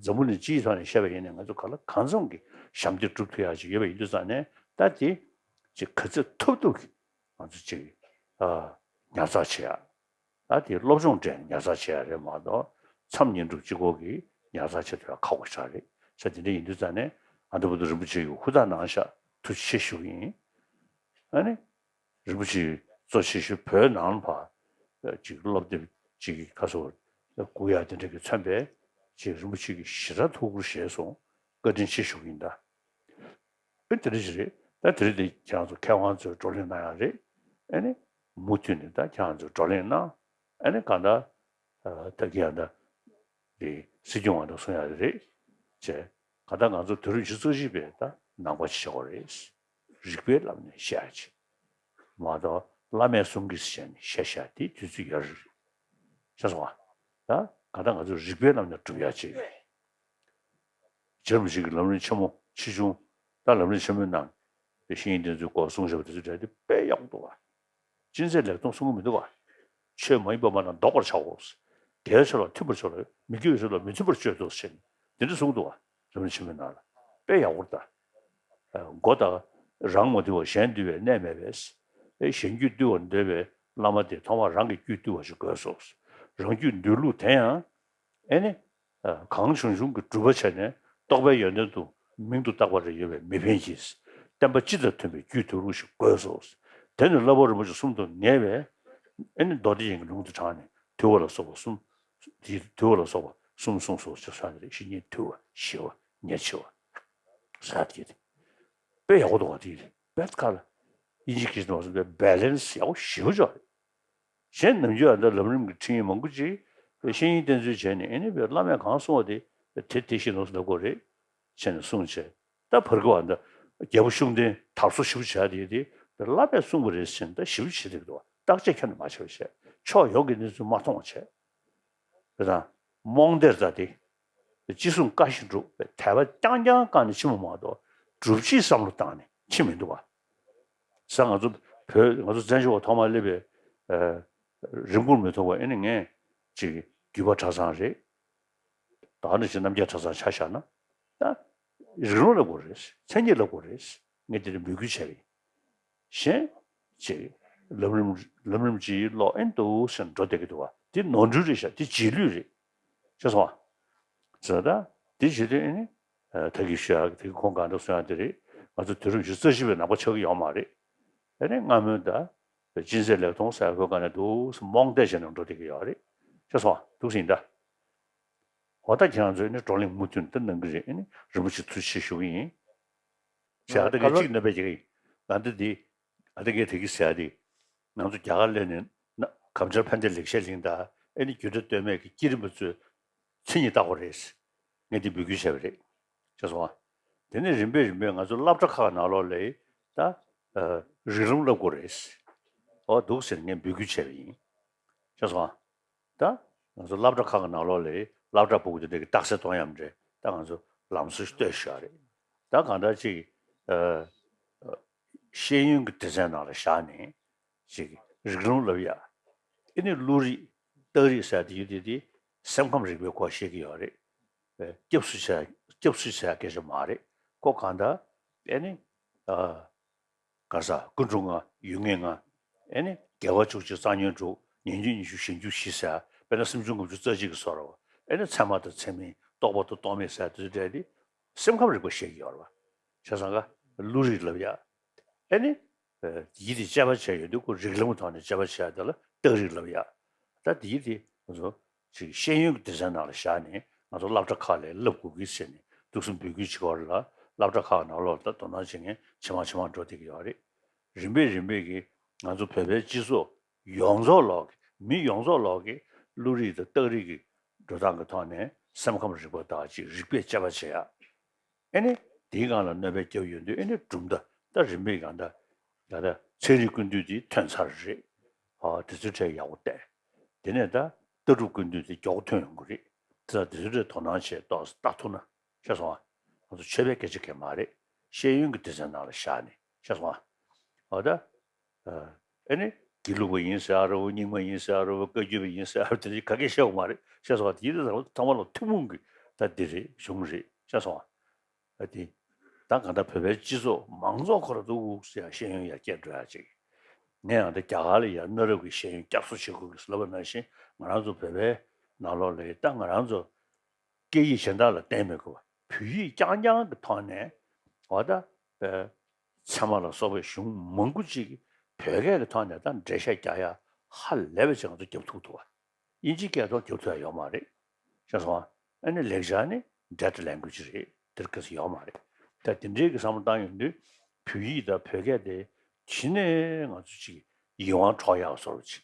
འཛམ་བུ་གླིང་སྤྱིའི་ཐོག་ནས་བཤད་པ་ཡིན་ན་ང་ཚོ་ག་ལ་གང་འཚམ་གྱི་ཞབས་འདེགས་སྒྲུབ་ཐུབ་ཡ་གཅིག་ཡོད་པ་ཡིན་དུས་ཙང་ནས་ ད་དེ་ཅིག་ག་ཚོད་ཐུབ་ཐུབ་ཀྱིས་ང་ཚོ་ཅིག་ཨ་ཉར་ཚགས་བྱེད་ཡ། ད་དེ་སློབ་སྦྱོང་སྤྲད་ནས་ཉར་ཚགས་བྱེད་ཡ་རེད་མ་གཏོགས་མཚམས་བསྙེན་སྒྲུབ་གཅིག་པོ་གིས་ཉར་ཚགས་བྱེད་ཐུབ་ཡ་ཁག་པོ་ཆགས་རེད། ས་དེ་འདྲ་ཡིན་དུས་ཙང་ནས་ཨ་འདི་བུ་དུ་རིན་པོ་ཆེ་གིས་ཧུར་ཐག་གནང་ཤག་ཐུགས་རྗེ་ཆེ་ཞུ་གི་ཡིན། ཨ་ནི། རིན་པོ་ཆེ་གཙོ་ཆེ་ཤོས་བོད་ནང་ཕར་ཅིག་སློབ་དེབ་ཅིག་གི་ཁ་སོ་སྒུག་ཡ་དེ་འདྲ་གི་མཚོན་པའི་ཅིག་རིན་པོ་ཆེ་གིས་ཞེ་དྲག་ཐུགས་ཁུར་བཞེས་སོང་། བཀའ་དྲིན་ཆེ་ཞུ་གི་ཡིན་ད། ཨེ་དེ་འདྲ་ཞིག་རེད། ད་དེ་རིང་དེ་ཁྱེད་རང་ཚོ་མཁས་དབང་ཚོས་བགྲོ་གླེང་གནང་ཡ་རེད། ཨེ་ནི་མུ་མཐུད་ནས་ད་ཁྱེད་རང་ཚོས་བགྲོ་གླེང་གནང་། ཨེ་ནི་གང་ལྟར་ད་གི་ཡང་ད་དེ་སྲིད་སྐྱོང་བ་དང་གསུང་ཡ་རེད་བྱས། གང་ལྟར་ང་ཚོ་དུས་རབས་ཉི་ཤུ་རྩ་གཅིག་པའི་ད་ནང་པ་ཞིག་ཆགས་པ་རེད། རིགས་པའི་ལམ་ནས་བཤད་ཡ་ཅིག་མ་གཏོགས་བླ་མས་གསུང་གི་ཟེར་ནས་བཤད་བཤད་དེ་དུས་ཚོད་ཡོད་རེད། ཤེས་སོང་ང་། ད་གང་ལྟར་ང་ཚོ་རིགས་པའི་ལམ་ནས་སྒྲུབ་ཡ་ཅིག་རྗེ་རིན་པོ་ཆེ་གི་ལམ་རིམ་ཆེན་མོ་ཆེ་ཆུང་། ད་ལམ་རིམ་ཆེན་མོའི་ནང་དེ་བཤེས་གཉེན་བསྟེན་ཚུལ་སྐོར་གསུངས་བཞག་པ་དེ་ཚོ་འདྲ་དེ་དཔེ་ཡག་པོ་འདུག་བ། ཅི་མཛད་ལེགས་མཐོང་གསུང་གི་མི་འདུག་བ། ཆོས་མ་ཡིན་པ་མ་རྣམས་བཟློག་པར་བྱའོ། དགེ་བའི་ཕྱོགས་ལ་མཐུན་པར་སྦྱོར་ལ་མི་དགེ་བའི་ཕྱོགས་ལ་མི་མཐུན་པར་སྤྱོད་དོ་ཞེས་དེ་འདྲ་གསུངས་འདུག་བ། ལམ་རིམ་ཆེན་མོའི་ནང་ལ་དཔེ་ཡག་པོ་འདུག་ད། མགོ་དང་། རང་མ་དུལ་བར་གཞན་དུལ་བའི་གནས་མེད་པས། གཞན་རྒྱུད་དུལ་བར་འདོད་པའི་བླ་མ་དེ་ཐོག་མར་རང་གི་རྒྱུད་དུལ་བ་ཞིག་དགོས་སོ། རང་རྒྱུད་དུལ་ལུགས་དེ་ཡང་། ཨེ་ནི། གང་བྱུང་བྱུང་གི་སྒྲུབ་པ་བྱས་ནས་རྟོགས་པའི་ཡོན་ཏན་དུ་མིང་དུ་བཏགས་པ་རེ་ཡོད་པས་མི་ཕན་གྱི། བསྟན་པ་སྤྱི་དང་མཐུན་པའི་རྒྱུད་དུལ་ལུགས་ཤིག་དགོས་སོ། དེ་ནི་བསླབ་པ་རིན་པོ་ཆེ་གསུམ་དུ་ངེས་པས། ཨེ་ནི་མདོ་སྡེ་ཡན་གྱི་ལུང་དུ་དྲངས་ནས་དུལ་བ་ལ་སོགས་པ་གསུམ། དེ་དུལ་བ་ལ་སོགས་པ་གསུམ་གསུངས་སོ་ཅེས་གསུངས་ཏེ་རེད། བཤེས་གཉེན་དུལ་བ་ཞི་བ་ཉེར་ཆེ་བ། ཟེར་དེ་དཔེ་ཡག་པོ་འདུག་བ། དེ་དཔེ་ཁ་ལ་དབྱིན་ཇི་སྐད་ནང་གསུངས་པའི་བེ་ལེན་སི་ཡག་པོ་ཞེ་པོ་ཅིག་རེད། གཞན་ནམ་རྒྱུན་ཨ་ད་ལམ་རིམ་གྱི་ཁྲིད་ཡིག་མང་པོ་ཅིག་བཤེས་གཉེན་བསྟེན་ཚུལ་བྱས་ནས་ཨེ་ནི་བླ་མས་གང་གསུངས་པ་དེ་དེ་དེ་བཞིན་ནོ་ལབ་དགོས་རེད་བྱས་ནས་གསུངས་བྱས། ད་བར་སྐབས་ཨ་ད་རྒྱལ་པོ་ཤུགས་ལྡན་དར་སོ་ཞིབ་བྱས་དེ་དེ་བླ་མས་གསུངས་པ་རེད་ཟེར་ནས་ད་ཞིབ་བྱེད་དེ་འདུག་བརྟག་དཔྱད་ཁྱོན་ནས་མ་བྱས་པ་བྱས། ཕྱོགས་ཡོངས་ཀྱི་གནས་ཚུལ་མ་མཐོང་བ་བྱས། དེ་དང་རྨོངས་དད་ད་དེ། ཅི་གསུང་བཀའ་བཞིན་སྒྲུབ་པའི་དད་པ་རྐྱང་རྐྱང་བསྐངས་ནས་ཕྱིན་པ་མ་གཏོགས་སྒྲུབ་བྱེད་བསམ་བློ་བཏང་ནས་ཕྱིན་མི་འདུག་བ། ས་ང་ཚོ་བོད་ང་ཚོ་བཙན་བྱོལ་བ་ཐོག་མར་སླེབས་པའི་རིན་སྤུངས་མི་ཐོག་པ་ཨེ་ནི་ངས་ཅིག་བརྒྱུད་པ་གྲྭ་ཚང་རེད། ད་ནི་ཅིག་རྣམ་རྒྱལ་གྲྭ་ཚང་ཆ་བཞག་ན་ད་རིགས་ལམ་བསླབ་དགོས་རེད། མཚན་ཉིད་བསླབ་དགོས་རེད། ངས་དེ་འདྲ་འབོད་སྐུལ་བྱས་པ་ཡིན། གཞན་ཅིག་ལམ་རིམ་ལམ་རིམ་ཅིག་ཀློག་ཨེ་འདུག་ཟེར་འགྲོ་བསྡད་ཀྱི་འདུག་བ། འདི་ནོར་འཁྲུལ་རེད་ཤག་འདི་རྗེས་ལུས་རེད། ཤེས་སོང་ང་། ཟེར་ད་འདི་བྱེད་དུས་ཨེ་ནི་ད་གི་ཤོད་ཡག་དེ་གི་ཁོང་གང་འདྲ་གསུང་ཡག་དེ་རེད། ང་ཚོ་དུས་རབས་ཉི་ཤུ་རྩ་བཞི་པའི་ནང་པ་ཆགས་ཀྱི་ཡོད་མ་རེད། ཨེ་ནི་སྔ་མོའི་ད་ཅི་མཛད་ལེགས་མཐོང་ཟེར་ཡག་ཁོ་ག་ནས་འདུག་ཟེར་རྨོངས་དད་བྱས་ནས་འགྲོ་བསྡད་ཀྱི་ཡོད་རེད། ཤེས་སོང་ང་། འདུག་ཟིན་ད། འོ་ད་ཁྱེད་རང་ཚོས་ནི་བགྲོ་གླེང་མུ་མཐུད་ད་གནང་གི་རེད། ཨེ་ནི་རིན་པོ་ཆེ་ཐུགས་རྗེ་ཆེ་ཞུ་གི་ཡིན། ཟེར་ཡག་ད་གི་གཅིག་གནོད་པ་བྱེད་ཀྱི་ཡིན། ང་ད་འདི། ཨ་ད་གས་དེ་གི་ཟེར་ཡག་དེ། ང་ཚོ་རྒྱ་གར་སླེབས་ནས་ན་གམ་ཆར་ཕན་བདེ་ལེགས་བཤད་གླིང་དང་ཨེ་ནི་རྒྱུད་གྲྭ་སྟོད་སྨད་ཀྱི་བསྐྱེད་རིམ་པ་ཚོའི་མཚན་ཉིད་བརྟག་དགོས་རེད། ངས་འདི་འབོད་སྐུལ་བྱས་པ་རེད། ཤེས་སོང་ང་། དེ་ནས་རིམ་པས་རིམ་པས་ང་ཚོ་སློབ་གྲྭ་ཁག་ནང་ལོགས་ལ་ད་རིགས་ལམ་བསླབ་དགོས་རེད། འོ་འདུག་ཟེར་ངས་འབོད་སྐུལ་བྱས་པ་ཡིན། ཤེས་སོང་ང་། ད་ང་ཚོ་སློབ་གྲྭ་ཁག་གི་ནང་ལོགས་ལ་སློབ་གྲྭ་ཕྲུ་གུ་དེ་འདྲ་གི་རྟགས་གསལ་གཏོང་ཡག་འདྲ་ད་ང་ཚོ་ལམ་སྲོལ་ཞིག་གཏོད་ཤག་རེད། ད་གང་ལྟར་ཅིག་ཨ་ཤེས་ཡོན་གྱི་སྡེ་ཚན་ནང་ལ་བཞག་ནས་ཅིག་རིགས་ལམ་བསླབ་ཡག་ཨེ་ནི་བློ་རིག་རྟགས་རིགས་ཟེར་དེ་ཡོད་དེ་དེ་སེམས་ཁམས་རིག་པའི་སྐོར་བཤད་ཀྱི་ཡོད་རེད། སྐྱབས་སུ་བྱ་སྐྱབས་སུ་བྱ་སྐད་ཆ་མ་རེད། ཁོ་གང་ལྟར་ཨེ་ནི་ཨ། ག་ས་ཀུན་འཁྲུངས་ང་ཡུལ་ངེས་ང་། ཨེ་ནི་དགེ་བ་བཅུ་གཅིག་རྩ་ཉོན་དྲུག་ཉན་ཐོས་ཉི་ཤུ་གཞན་འགྱུར་བཞི་ཟེར་དཔེར་ན་སེམས་བྱུང་ལྔ་བཅུ་རྩ་གཅིག་གི་བཟོ་འདྲ་བ། ཨེ་ནི་ཚད་མ་དང་ཚད་མིན་རྟོག་པ་དང་རྟོག་མེད་ཟེར་དེ་ཚོ་འདྲ་དེ་སེམས་ཁམས་རིག་པ་བཤད་ཀྱི་ཡོད་རེད་བ། བྱས་ཙང་ཀ་བློ་རིག་ལབ་ཡག་ཨེ་ནི་ཡིད་དེ་དཔྱད་པ་བྱས་ཡོད་དུས་ཁོ་རིགས་ལམ་ཐོག་ནས་དཔྱད་པ་བྱས་ཡག་དེ་ལ་རྟགས་རིགས་ལབ་ཡག་ད་དེ་ཡིད་དེ་ང་ཚོ་ཅིག་ཤེས་ཡོན་གྱི་སྡེ་ཚན་ནང་ལ་བཞག་ནས་ང་ཚོ་སློབ་གྲྭ་ཁག་ལ་བསླབ་དགོས་ཀྱི་ཟེར་ནས་འདུག་སེ་འབོད་སྐུལ་བྱེད་ཀྱི་ཡོད་རེད་ལ། སློབ་གྲྭ་ཁག་ནང་ལོགས་ལ་ད་དོ་སྣང་བྱེད་མཁན་ཇེ་མང་ཇེ་མང་འགྲོ་བསྡད་ཀྱི་ཡོད་རེད། རིམ་པས་རིམ་པས་ཀྱིས་ང་ཚོ་བོད་པའི་སྤྱི་ཚོགས་ཡོངས་རྫོགས་ལོག་གི་མི་ཡོངས་རྫོགས་ལོག་གི་བློ་རིག་དང་རྟགས་རིག་གི་འགྲོ་སྟངས་ཀྱི་ཐོག་ནས་སེམས་ཁམས་རིག་པ་དག་ཅིག་རིག་པས་དཔྱད་པ་བྱེད་ཡག་ཨེ་ནི་དེའི་སྒང་ལ་གནོད་པ་བརྒྱབ་ཡོང་དུས་ཨེ་ནི་གྲུབ་མཐའ་ད་རིམ་པས་གང་ལྟར་ད་ལྟ་ཚན་རིག་ཀུན་བཏུས་དེ་ཐོན་ཚར་རེད། ཨ་དེ་ཚོའི་གྲས་ཡག་པོ་བལྟས། དེ་ནས་ད་ལྟ་གྲུབ་ཀུན་བཏུས་དེ་མགྱོགས་པོ་ཐོན་ཡོང་གི་རེད། དེ་ལ་དེ་ཚོའི་གྲས་དོ་སྣང་བྱས་ཏོག་ཙམ་ལྟ་ཐུབ་ན་ཤེས་སོང་ང་། ང་ཚོ་ཆོས་པའི་སྐད་ཆ་གང་ཡང་མ་རེད། ཤེས་ཡོན་གྱི་སྡེ་ཚན་ནང་ལ་བཞག་ནས་ཤེས་སོང་ང་། ཨ་ད། ཨ་ཨེ་ནི་དགེ་ལུགས་པ་ཡིན་ཟེར་ཡག་རེད་བོ། རྙིང་མ་ཡིན་ཟེར་ཡག་རེད་བོ། བཀའ་བརྒྱུད་པ་ཡིན་ཟེར་ཡག་རེད་བོ། དེ་ཚོ་ག་གེ་བཤད་དགོས་མ་རེད། ཤེས་སོང་ང་། དེ་ཡིན་དུས་ཚང་མ་ལ་ཐུན་མོང་གི་ད་འདི་རེད། གཞུང་རེད། ཤེས་སོང་ང་། ཨ་དེ་ ད་གང་ལྟར་བོད་པའི་སྤྱི་ཚོགས་མང་ཚོགས་ཁོ་ར་འདུག་ཟེར་ཡ་ཤེས་ཡོན་ཡར་རྒྱས་འགྲོ་ཡ་ཅིག་ངས་ཡང་ད་རྒྱ་གར་ལ་ཡ་གནའ་རབས་ཀྱི་ཤེས་ཡོན་བསྐྱར་གསོ་བྱེད་དགོས་ཀྱི་ལབ་པ་ནང་བཞིན། ང་རང་ཚོ་བོད་པའི་ནང་ལོགས་ལ་ཡ་ད་ང་རང་ཚོ་སྐད་ཡིག་གཞན་དག་ལ་བརྟེན་མེད་དགོས་པ། བོད་ཡིག་རྐྱང་རྐྱང་གི་ཐོག་ནས་འོ་ད་པའི་ཚད་མ་ལ་སོགས་པའི་གཞུང་མང་པོ་ཅིག་བོད་སྐད་ཀྱི་ཐོག་ནས་ད་འགྲེལ་བཤད་རྒྱག་ཡ་ཧ་ལས་པ་ཅིག་ང་ཚོ་རྒྱབ་ཐུབ་འདུག་བ། དབྱིན་ཇིའི་སྐད་ཐོག་རྒྱབ་ཐུབ་ཡ་ཡོད་མ་རེད། ཤེས་སོང་ཨ། ཨ་ནི་ལེགས་སྦྱར་ནི་dead language རེད། དེར་ག་ཚོད་ཡོད་མ་རེད། ད་དེ་འདྲའི་གི་བསམ་བློ་བཏང་ཡོང་དུས་བོད་ཡིག་དང་བོད་སྐད་དེ་གཞི་ནས་ང་ཚོ་ཅིག་ཡིད་དབང་འཕྲོག་ཡག་བཟོ་འདྲ་ཅིག་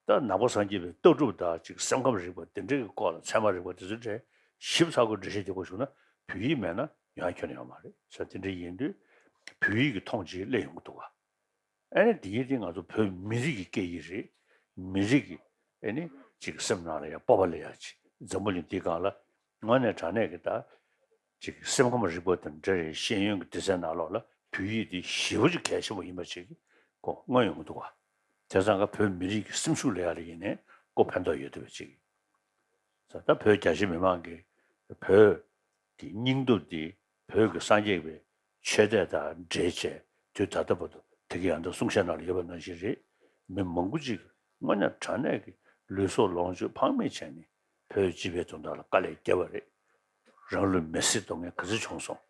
ད་ནང་པ་སངས་རྒྱས་པའི་ལྟ་གྲུབ་དང་ཅིག་སེམས་ཁམས་རིག་པ་དེ་འདྲའི་གི་སྐོར་ལ་ཚད་མ་རིག་པ་དེ་ཚོའི་གྲས་ཞིབ་ཚགས་པོ་འགྲེལ་བཤད་རྒྱག་དགོས་བྱུང་ན་བོད་ཡིག་མེད་ན་ཡོང་ཁྱོན་ནས་ཡོད་མ་རེད་ཟེར། དེ་འདྲ་ཡིན་དུས་བོད་ཡིག་གི་མཐོང་ཅིག་སླེབས་ཡོང་གི་འདུག་ག་ཨ་ནི་དེ་ཡིན་དུས་ང་ཚོ་བོད་མི་རིགས་ཀྱི་སྐད་ཡིག་རེད། མི་རིགས་ཀྱི་ཨ་ནི་ཅིག་སེམས་ནང་ལ་ཡང་སྤོབས་པ་སླེབས་ཡག་ཅིག་འཛམ་བུ་གླིང་འདིའི་སྒང་ལ་དངོས་གནས་དྲང་གནས་ཀྱི་ད་ཅིག་སེམས་ཁམས་རིག་པ་དང་འབྲེལ་བའི་ཤེས་ཡོན་གྱི་སྡེ་ཚན་ནང་ལོགས་ལ་བོད་ཡིག་འདི་ཞེ་པོ་ཅིག་གལ་ཆེན་པོ་ཡིན་པ་ཅིག་གོ་མངོན་ཡོང་གི་འདུག་ག་དེ་ཙང་ཀ་བོད་མི་རིགས་ཀྱི་སེམས་ཤུགས་ལ་ཡ་ལ་ཡིན་ནའི་ཀོ་ཕན་ཐོགས་ཡོད་བསྡད་པ་ཅིག་ད་ལྟ་བོད་རྒྱ་ཆེ་མི་མང་གིས་བོད་ཀྱི་སྙིང་སྟོབས་འདི་བོད་ཀྱི་སངས་རྒྱས་པའི་ཆོས་དད་དང་འབྲེལ་བྱས་དུས་ད་ལྟ་བར་དུ་དེ་གི་ཡང་ད་གསུང་བཤད་ནང་ལ་ཡོད་པ་ནང་བཞིན་རེད། མི་མང་པོ་ཅིག་དངོས་གནས་དྲང་གནས་ཀྱི་ལུས་སྲོག་ལོངས་སྤྱོད་ཕངས་མེད་བྱས་ནས་བོད་སྤྱི་པའི་དོན་དག་ལ་དཀའ་ལས་བརྒྱབ་པ་རེད། རང་ལུས་མེར་སྲེག་གཏོང་མཁན་ག་ཚོད་བྱུང་སོང་།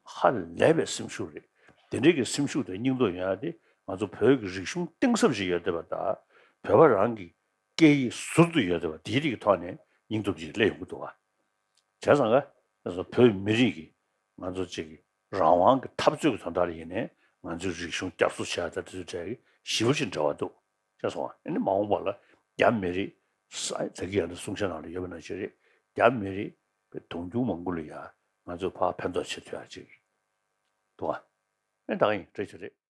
ཧ་ལས་པའི་སེམས་ཤུགས་རེད། དེ་འདྲའི་གི་སེམས་ཤུགས་དང་སྙིང་སྟོབས་ཡོང་ཡ་དེ་ང་ཚོ་བོད་ཀྱི་རིག་གཞུང་གཏིང་ཟབ་ཞིག་ཡོད་བསྡད་པ་དང་བོད་པ་རང་གི་སྐད་ཡིག་ཟུར་དུ་ཡོད་བསྡད་པ་དེའི་རིགས་ཀྱི་ཐོག་ནས་སྙིང་སྟོབས་ཅིག་སླེབས་ཡོང་གི་འདུག་ག་བྱས་ཙང་ཀ་ང་ཚོ་བོད་མི་རིགས་ཀྱི་ང་ཚོ་ཅིག་གི་རང་དབང་གི་འཐབ་རྩོད་ཀྱི་དོན་དག་ལ་ཡིན་ནའི་ང་ཚོའི་རིག་གཞུང་བསྐྱར་གསོ་བྱས་དང་དེ་ཚོའི་གྲས་ཀྱི་ཞེ་པོ་ཅིག་འབྲེལ་བ་འདུག་ཤེས་སོང་ཨ། ཨ་ནི་མ་འོངས་པ་ལ་རྒྱ་མི་རིགས་ས་ད་གི་ཡང་ན་གསུང་བཤད་ནང་ལ་ཡོད་པ་ནང་བཞིན་རེད། རྒྱ་མི་རིགས་པའི་དུང་ཕྱུར་མང་པོ་ལ་ཡང་ང་ཚོས་ཕར་ཕན་ཐོགས་བྱེད་ཐུབ་ཡག་ཅིག་འདུག་ཨ། ཨེ་ད་ག་ཡིན་བཀྲ་ཤིས་བདེ་ལེགས།